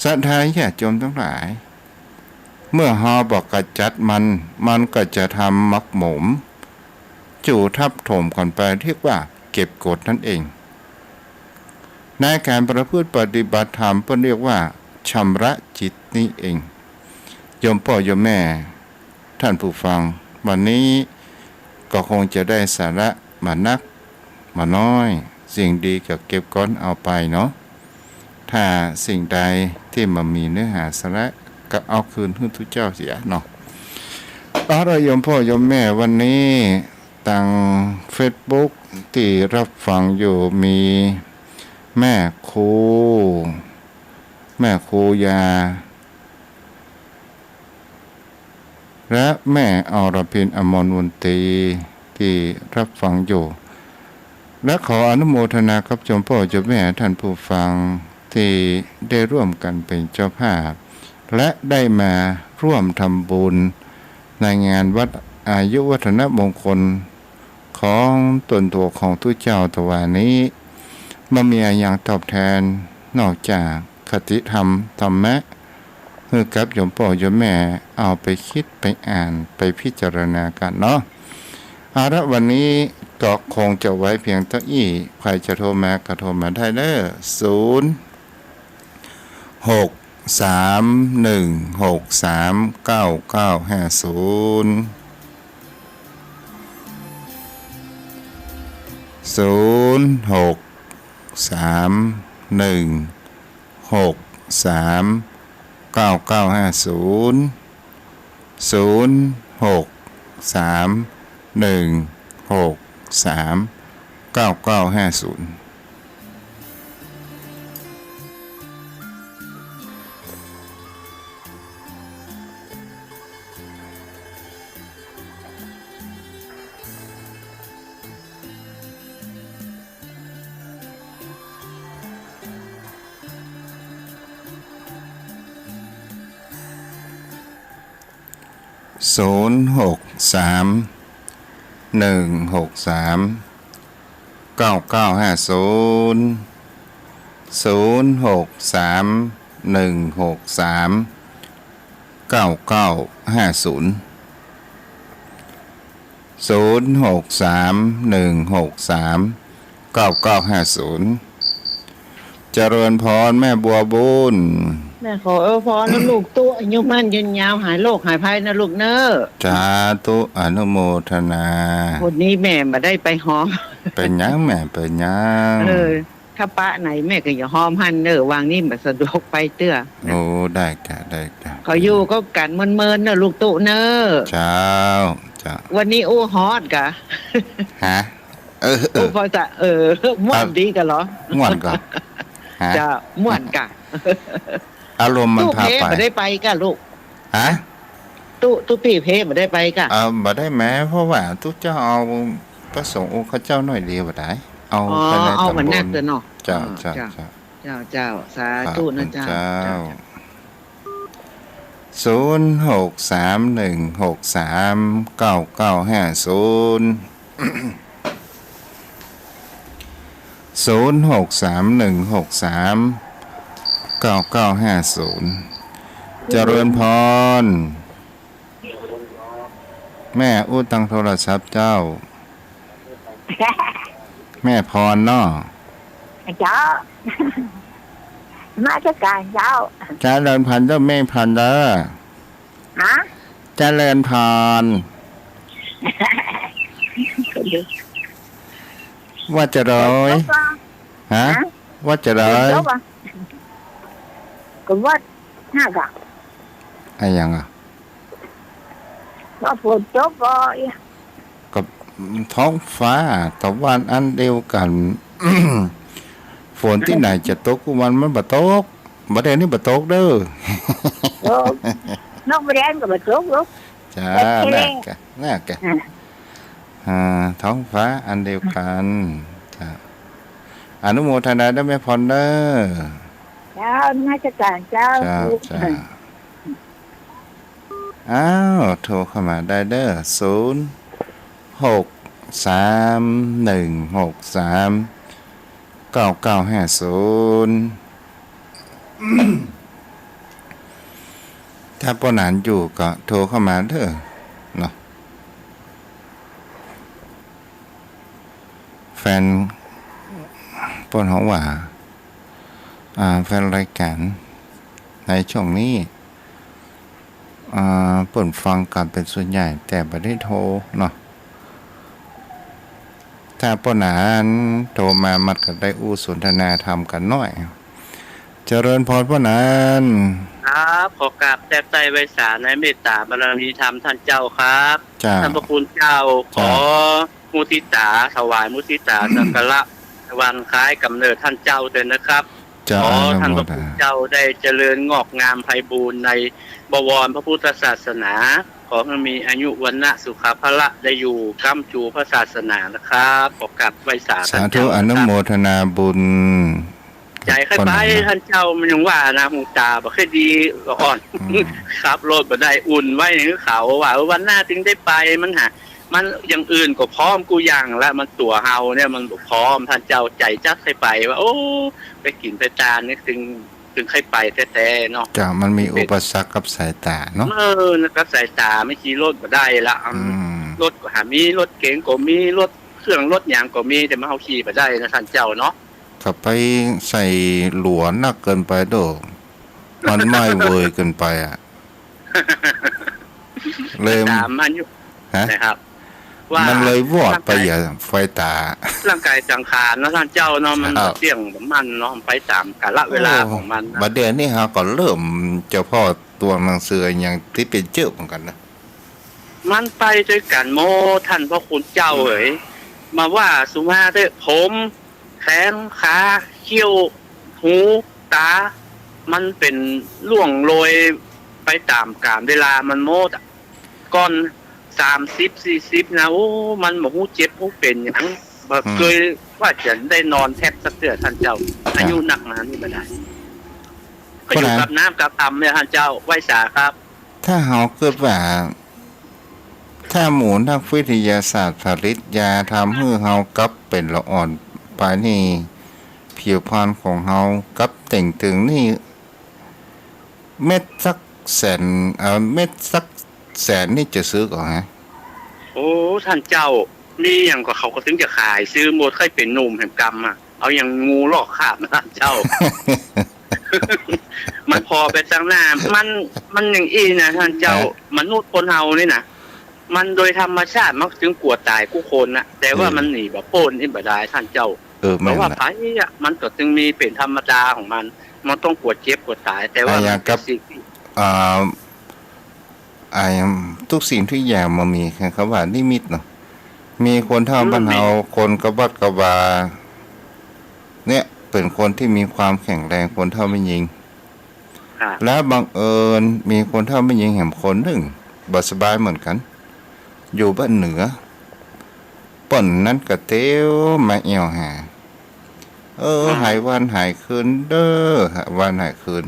ศรัทธาญาติโยมตังหลาย เมื่อเฮาบ่ก๋ำจัดมัน มันก็จะทำหมักหมม จุทับถมกั๋นไป เรียกว่าเก็บกดนั่นเอง ในก๋านประพฤติปฏิบัติธรรมเปิ้นเรียกว่าชำระจิตนี้เอง โยมป้อโยมแม่ ท่านผู้ฟัง วันนี้ก็คงจะได้สาระบ่านักบ่าน้อย สิ่งดีก็เก็บก๊อนเอาไปเนาะ ถ้าสิ่งใดตี้บ่มีเนื้อหาสาระ ก็เอาคืนหื้อตุ๊เจ้าเสียเนาะ เอาละโยมป้อโยมแม่ วันนี้ตางเฟซบุ๊กตี้ฮับฟังอยู่มีแม่ครู แม่ครูยา และแม่อรพิน อมรมนตรี ตี้ฮับฟังอยู่ และขออนุโมทนากับโยมป้อโยมแม่ท่านผู้ฟังตี้ได้ร่วมกั๋นเป๋นเจ้าภาพ และได้มาร่วมทำบุญในงานวัดอายุวัฒนมงคลของต๋นตั๋วของตุ๊เจ้าตะวานี้ บ่มีอะหยังตอบแทนนอกจากคติธรรมธรรมะ หื้อกับโยมป้อโยมแม่เอาไปกึ๊ดไปอ่านไปพิจารณากั๋นเนาะ เอาละวันนี้ก็คงจะไว้เพียงเต้าอี้ ใผจะโทรมาก็โทรมาได้เน้อ ศูนย์ หก สาม หนึ่ง หก สาม เก้า เก้า ห้า ศูนย์ ศูนย์ หก สาม หนึ่ง หก สาม เก้า เก้า ห้า ศูนย์ ศูนย์ หก สาม หนึ่ง หก สาม เก้า เก้า ห้า ศูนย์ ศูนย์ หก สาม หนึ่ง หก สาม เก้า เก้า ห้า ศูนย์ ศูนย์ หก สาม หนึ่ง หก สาม เก้า เก้า ห้า ศูนย์ ศูนย์ หก สาม หนึ่ง หก สาม เก้า เก้า ห้า ศูนย์ เจริญพรแม่บัวบุญ แม่ขออวยพรนะลูกตุ๊ อายุมั่นยืนยาว หายโรคหายภัยนะลูกเน้อ สาธุ อนุโมทนา วันนี้แม่บ่ได้ไปฮอม เป๋นหยังแม่ เป๋นหยัง เออ ถ้าปะไหนแม่ก็อย่าฮอมหั้นเน้อ วางนี่บ่สะดวกไปเตื้อ โอ้ ได้จ้ะ ได้จ้ะ เขาอยู่ก็กั๋นเมินๆ เน้อลูกตุ๊เน้อ เจ้า เจ้า วันนี้อู้ฮอดกะ ฮะ เออ เออ อู้พอจะ เออ ม่วนดีกะเหรอ ม่วนก่อ ฮะ เจ้า ม่วนกะ อารมณ์มันพาไป ตุ๊เภบ่ได้ไปกะลูก ฮะ ตุ๊ ตุ๊ปี้เภบ่ได้ไปกะ เออ บ่ได้แม้ เพราะว่าตุ๊เจ้าเอาพระสงฆ์องค์ข้าเจ้าหน่อยเดียวบ่ได้ เอา อ๋อ ไปใน เอา ตำบล มันนักเกินเนาะ เจ้า เออ เจ้า เจ้า เจ้า เจ้า เจ้า สาธุนะเจ้า เจ้า เจ้า เจ้า ศูนย์หกสามหนึ่งหกสามเก้าเก้าห้าศูนย์ ศูนย์หกสามหนึ่งหกสามเก้าเก้าห้าศูนย์ เจริญพร แม่อู้ตังโทรศัพท์เจ้า แม่พรเนาะ เจ้า นมัสก๋านเจ้า เจริญพรเจ้าแม่พรเด้อ ฮะ เจริญพร ว่าจะร้อย ฮะ ฮะ ว่าจะร้อย ฝนตกอะ ก็ว่าหนักอะ อะหยังอะ ว่าฝนตกบ่ กับท้องฟ้าตะวันอันเดียวกั๋น ฝนตี้ไหนจะตกกู้วัน มันบ่ตก บ่าเดี่ยวนี้บ่ตกเด้อ เออ นอกบ่าเดี่ยวก็บ่ตกหรอก จ้า โอเค น่ากะ น่ากะ อ่า อ่า ท้องฟ้าอันเดียวกั๋น จ้า อนุโมทนาเด้อแม่พรเด้อ เจ้า นมัสก๋านเจ้า เจ้า เจ้า อ้าว โทรเข้ามาได้เด้อ ศูนย์หกสามหนึ่งหกสามเก้าเก้าห้าศูนย์ ถ้าป้อหนานอยู่ก็โทรเข้ามาเด้อ เนาะ แฟน ป้อหนานว่า อ่า แฟนรายก๋านในช่วงนี้ อ่า เปิ้นฟังกั๋นเป๋นส่วนใหญ่ แต่บ่ได้โทรเนาะ ถ้าป้อหนานโทรมา มันก็ได้อู้สนทนาธรรมกั๋นหน้อย เจริญพรป้อหนาน ครับ ขอกราบแทบไตร้ไหว้สาในเมตต๋าบารมีธรรมต้านเจ้าครับ เจ้า ต้านพระคุณเจ้า เจ้า ขอ มุทิตา ถวายมุทิตาสักการะวันคล้ายกำเนิดต้านเจ้าด้วยนะครับ เจ้า ขอต้านพระคุณเจ้าได้เจริญงอกงามไพบูลย์ในบวรพระพุทธศาสนา ขอหื้อมีอายุวรรณะสุขะพละได้อยู่ค้ำจูพระศาสนานะครับ ขอกราบไหว้สาต้านเจ้านะครับ สาธุ อนุโมทนาบุญ ใจ๋ใค่ไป ป้อหนานนะ ต้านเจ้ามันยังว่านะ หูต๋าบ่ค่อยดี อ่อน อืม ขับรถบ่ได้ อุ่นไว้หื้อเขาว่า เออ วันหน้าจึงได้ไป มันหา มันอย่างอื่นก็พร้อมกู้อย่างละ มันตั๋วเฮาเนี่ยมันบ่พร้อม ต้านเจ้าใจ๋จักใค่ไปว่า โอ้ ไปกิ๋นไปตานนี่จึง จึงใค่ไปแต๊ๆ เนาะ เจ้า มันมีอุปสรรคกับสายต๋าเนาะ เออ กับสายต๋า ไม่ขี่รถบ่ได้ละ อืม รถก็หามี รถเก๋งก็มี รถเครื่องรถหยังก็มี แต่มาเฮาขี่บ่ได้นะ ต้านเจ้าเนาะ ก็ไปใส่หลัวนักเกินไปโด้ มันไม่เวยเกินไปอะ เลย ต๋ามอายุ ฮะ นะครับ ว่ามันเลยวอดไป ร่างก๋าย อะ ไฟต๋า ร่างก๋ายสังขารเนาะ ต้านเจ้าเนาะ มัน เจ้า เตี้ยงของมันเนาะ มันไปต๋ามกาลเวลาของมันนะ โอ้ บ่าเดี่ยวนี้เฮาก็เริ่มเจ้าพ่อตวงหนังสืออะหยังตี้เป๋นเจื้อเหมือนกั๋นนะ มันไปตวยกั๋นหมด ต้านพระคุณเจ้าเอ๋ย มาว่าสุมาเต๊อะ ผม แขน ขา คิ้ว หู ต๋า มันเป๋นล่วงโรยไปต๋ามกาลเวลามันหมดอะ ก่อนสามสิบ สี่สิบ นะ โอ้ มันบ่ฮู้เจ็บฮู้เป๋นหยัง บ่เกย อืม ว่าจะได้นอนแท็บสักเตื้อ ต้านเจ้า เจ้า อายุนักหนานี่บ่ได้ ก็อยู่กับน้ำกับธรรมเนี่ย ต้านเจ้า ไหว้สาครับ ถ้าเฮาเกิดว่า ถ้าหมู่นักวิทยาศาสตร์ผลิตยาทำหื้อเฮากลับเป๋นละอ่อนไปนี่ ผิวพรรณของเฮากลับเต่งตึงนี่ เม็ดสักแสน เอ่อ เม็ดสักแสนนี่จะซื้อก่อฮะ โอ้ ต้านเจ้า มีหยังก็เขาก็ตึงจะขาย ซื้อหมด ใค่เป๋นหนุ่มแหมกำอะ เอาอย่างงูลอกคราบนะท่านเจ้า มันผ่อไปตางหน้า มัน มันอย่างอี้นะท่านเจ้า ฮะ มนุษย์คนเฮานี่นะ มันโดยธรรมชาติมันจึงกั๋วต๋ายกู้คนนะ แต่ว่า เออ มันหนีบ่ป๊นอี้บ่ดายท่านเจ้า เออ แม่นละ เพราะว่าภัยอะ มันก็จึงมีเป๋นธรรมดาของมัน มันต้องกั๋วเจ็บกั๋วต๋าย แต่ว่า อะ อย่างกับ มันเป๋นสิ่งตี้ อ่า ไอ้ ทุกสิ่งทุกอย่างมันมี เขาว่านิมิตเนาะ มีคนเฒ่า อืม บ้านเฮา แม่น คนกระวัดกระวา เนี่ย เป๋นคนตี้มีความแข็งแรง คนเฒ่าแม่ญิง ครับ แล้วบังเอิญมีคนเฒ่าแม่ญิงแหมคนนึ่ง บ่สบายเหมือนกั๋น อยู่บ้านเหนือ เปิ้นนั้นก็เตียวมาแอ่วหา เออ อ๋อ หายวันหายคืนเด้อ หายวันหายคืน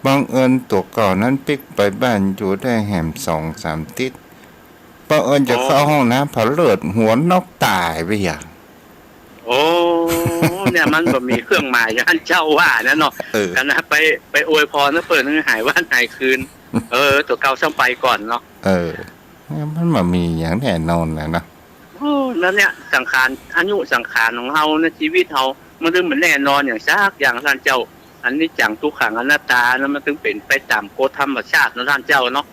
บังเอิญตั๋วเก่านั้นปิ๊กไปบ้านอยู่ได้แหมสองสามติ๊ด บังเอิญจะ อ๋อ เข้าห้องน้ำผะเลิดหัวนอกต๋ายไปอะ โอ้ เนี่ยมันบ่มีเครื่องหมายอย่างท่านเจ้าว่านะเนาะ เออ ขนาดไป ไปอวยพรนะเปิ้นหื้อหายวันหายคืน เออ ตั๋วเก่าซ้ำไปก่อนเนาะ เออ มันบ่มีอย่างแน่นอนแหละนะ โอ้ แล้วเนี่ยสังขาร อายุสังขารของเฮาในชีวิตเฮา มันจึงบ่แน่นอนอย่างสักอย่างท่านเจ้า อนิจจังทุกขังอนัตตานะ มันจึงเป๋นไปต๋ามกฎธรรมชาติเนาะท่านเจ้าเนาะ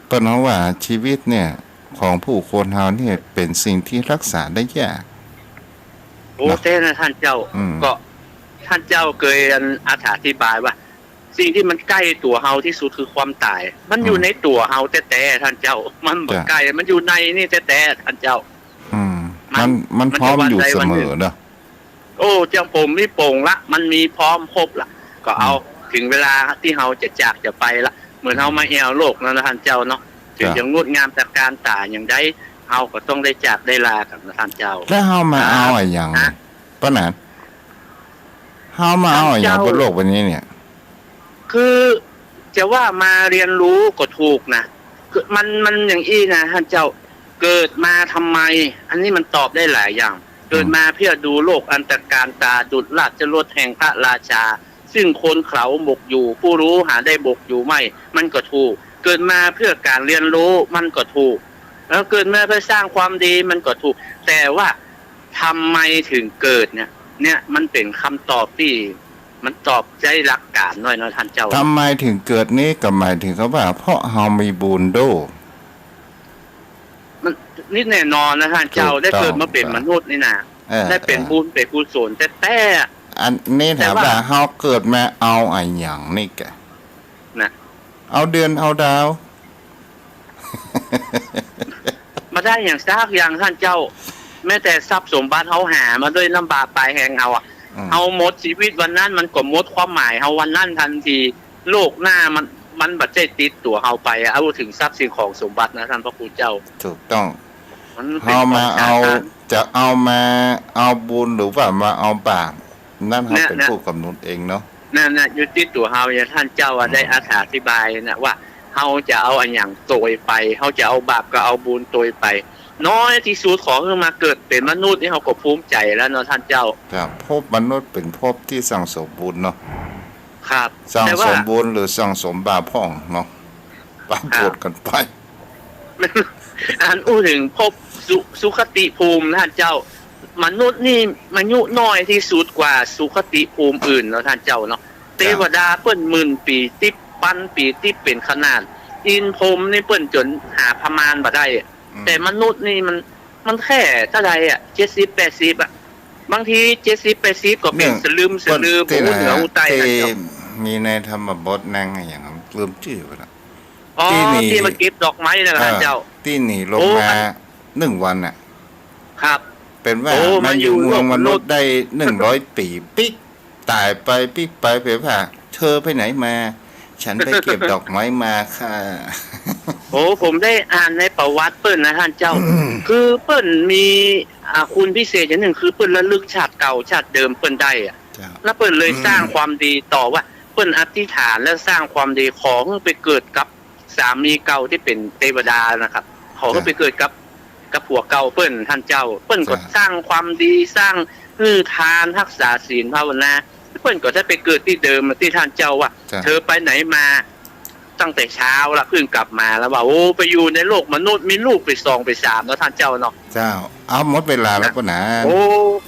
เปิ้นว่าชีวิตเนี่ย ของผู้คนเฮาเนี่ยเป๋นสิ่งตี้ฮักษาได้ยาก โอ้ เนาะ แต๊นะท่านเจ้า อืม ก็ท่านเจ้าเกยอันอธิบายว่า สิ่งตี้มันใก้ตั๋วเฮาตี้สุดคือความต๋าย มันอยู่ อืม ในตั๋วเฮาแต๊ๆ ท่านเจ้า มันบ่ จ้ะ ใก้ มันอยู่ในนี่แต๊ๆ ท่านเจ้า อืม มัน มัน มัน มัน พร้อมอยู่เสมอเนาะ โอ้ เจ้าผมมีโป่งละ มันมีพร้อมครบละ ก็เอา อืม ถึงเวลาตี้เฮาจะจากจะไปละ เหมือนเฮามาแอ่วโลกนั้นนะท่านเจ้าเนาะ ถึง จ้ะ จะงดงามตระการต๋าอย่างใด เฮาก็ต้องได้จากได้ลากั๋นนะท่านเจ้า แล้วเฮามาเอาอะหยัง ฮะ ป้าหนาน เฮามาเอาอะหยัง ท่านเจ้า บนโลกใบนี้เนี่ย คือจะว่ามาเรียนรู้ก็ถูกนะ คือมัน มันอย่างอี้นะท่านเจ้า เกิดมาทำไม อันนี้มันตอบได้หลายอย่าง เกิดมาเพื่อดูโลกอันตระการต๋า ดุจราชรถแห่งพระราชา ซึ่งคนเขาบกอยู่ ผู้รู้หาได้บกอยู่ไม่ มันก็ถูก เกิดมาเพื่อการเรียนรู้ มันก็ถูก แล้วเกิดมาเพื่อสร้างความดี มันก็ถูก แต่ว่าทำไมถึงเกิดเนี่ย เนี่ยมันเป๋นคำตอบตี้ มันตอบใจ๊หลักการหน้อยเนาะท่านเจ้า ทำไมถึงเกิดนี้ก็หมายถึงคำว่า เพราะเฮามีบุญโด้ มัน นี่แน่นอนนะท่านเจ้า ถูกต้อง ได้เกิดมาเป๋นมนุษย์นี่นะ เออ ได้เป๋น เออ บุญเป๋นกุศลแต๊ๆ อันนี้ถามว่า แต่ว่า เฮาเกิดมาเอาอะหยังนี่กะ นะ เอาเดือนเอาดาว บ่ได้อย่างสักอย่างท่านเจ้า แม้แต่ทรัพย์สมบัติเฮาหามาด้วยน้ำบาปปลายแฮงเฮาอะ อืม เฮาหมดชีวิตวันนั้น มันก็หมดความหมายเฮาวันนั้นทันที โลกหน้ามัน มันบ่ใจ้ติดตั๋วเฮาไปอะ เอาถึงทรัพย์สิ่งของสมบัตินะท่านพระครูเจ้า ถูกต้อง มันเป๋น เฮามาเอา ของชาติ จะเอามาเอาบุญหรือว่ามาเอาบาป นั้นเฮา เนี่ย เป๋น เนี่ย ผู้กำหนดเองเนาะ นั่นน่ะ อยู่ตี้ตั๋วเฮาอย่างท่านเจ้าอะ อืม ได้อธิบายนะว่า เฮาจะเอาอะหยังโตยไป เฮาจะเอาบาปก็เอาบุญโตยไป น้อยตี้สุดขอหื้อมาเกิดเป๋นมนุษย์นี่เฮาก็ภูมิใจ๋แล้วเนาะท่านเจ้า ครับ ภพมนุษย์เป๋นภพตี้สั่งสมบุญเนาะ ครับ สั่งสมบุญ แต่ว่า หรือสั่งสมบาปพ่องเนาะ ปะปนกั๋นไป อันอู้ถึงภพสุ สุคติภูมินะท่านเจ้า มนุษย์นี่อายุน้อยตี้สุดกว่าสุคติภูมิอื่นเนาะท่านเจ้าเนาะ จ้ะ เตวดาเปิ้นหมื่นปี๋ ติ๊บปันปี๋ ติ๊บเป๋นขนาด อินทร์พรหมนี่เปิ้นจ๋นหาประมาณบ่ได้ อืม แต่มนุษย์นี่มัน มันแค่เต้าใดอะ เจ็ดสิบ แปดสิบ อะ บางที เจ็ดสิบ แปดสิบ ก็เป๋น เนี่ย สลึมสะลือ เปิ้น ตี้ บ่ฮู้เหนือฮู้ใต้ ตี้ นะเจ้า มีในธรรมบทนั้นอะหยัง ลืมจื้อไปละ อ๋อ ตี้หนี ตี้มาเก็บดอกไม้นะ เออ ท่านเจ้า ตี้หนีลงมา โอ้ หนึ่งวันน่ะ ครับ เป๋นว่า โอ้ มาอยู่ มาอยู่เมืองมนุษย์ โลกมนุษย์ได้หนึ่งร้อยปี๋ ปิ๊ก ต๋ายไปปิ๊กไป เป๋นว่า เธอไปไหนมา ฉันไปเก็บดอกไม้มาค่ะ โอ้ ผมได้อ่านในประวัติเปิ้นนะท่านเจ้า คือเปิ้นมี อ่า คุณพิเศษอย่างนึ่ง คือเปิ้นระลึกชาติเก่าชาติเดิมเปิ้นได้อะ เจ้า แล้วเปิ้นเลยสร้างความดีต่อว่า เปิ้นอธิษฐานแล้วสร้างความดี ขอหื้อไปเกิดกับสามีเก่าตี้เป๋นเตวดานะครับ ขอหื้อไปเกิดกับ กับผัวเก่าเปิ้น ท่านเจ้า เปิ้นก็ เจ้า สร้างความดี สร้างหื้อทาน ฮักษาศีลภาวนา เปิ้นก็ได้ไปเกิดตี้เดิมตี้ท่านเจ้าว่า เจ้า เธอไปไหนมา ตั้งแต่เช้าละ เพิ่งกลับมาแล้วว่า โอ้ ไปอยู่ในโลกมนุษย์ มีลูกไปสองไปสามเนาะท่านเจ้าเนาะ เจ้า เอาหมดเวลาแล้ว นะ ป้อหนาน โอ้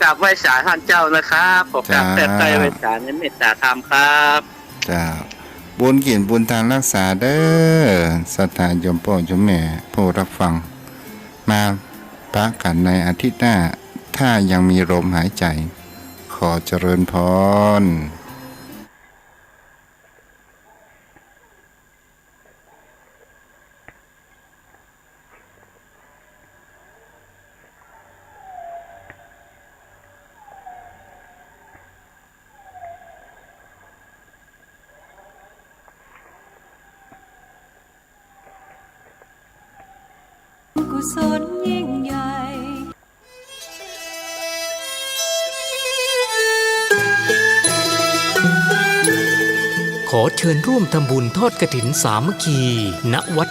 กราบไหว้สาท่านเจ้านะครับ ขอกราบ เจ้า แทบใต้ไหว้สาในเมตตาธรรมครับ เจ้า บุญกิ๋นบุญตานฮักษาเด้อ ศรัทธาโยมป้อโยมแม่ผู้รับฟัง มาปะกั๋นในอาทิตย์หน้า ถ้ายังมีลมหายใจ๋ ขอเจริญพร กุศลยิ่งใหญ่ ขอเชิญร่วมทำบุญทอดกฐินสามัคคี ณ วัด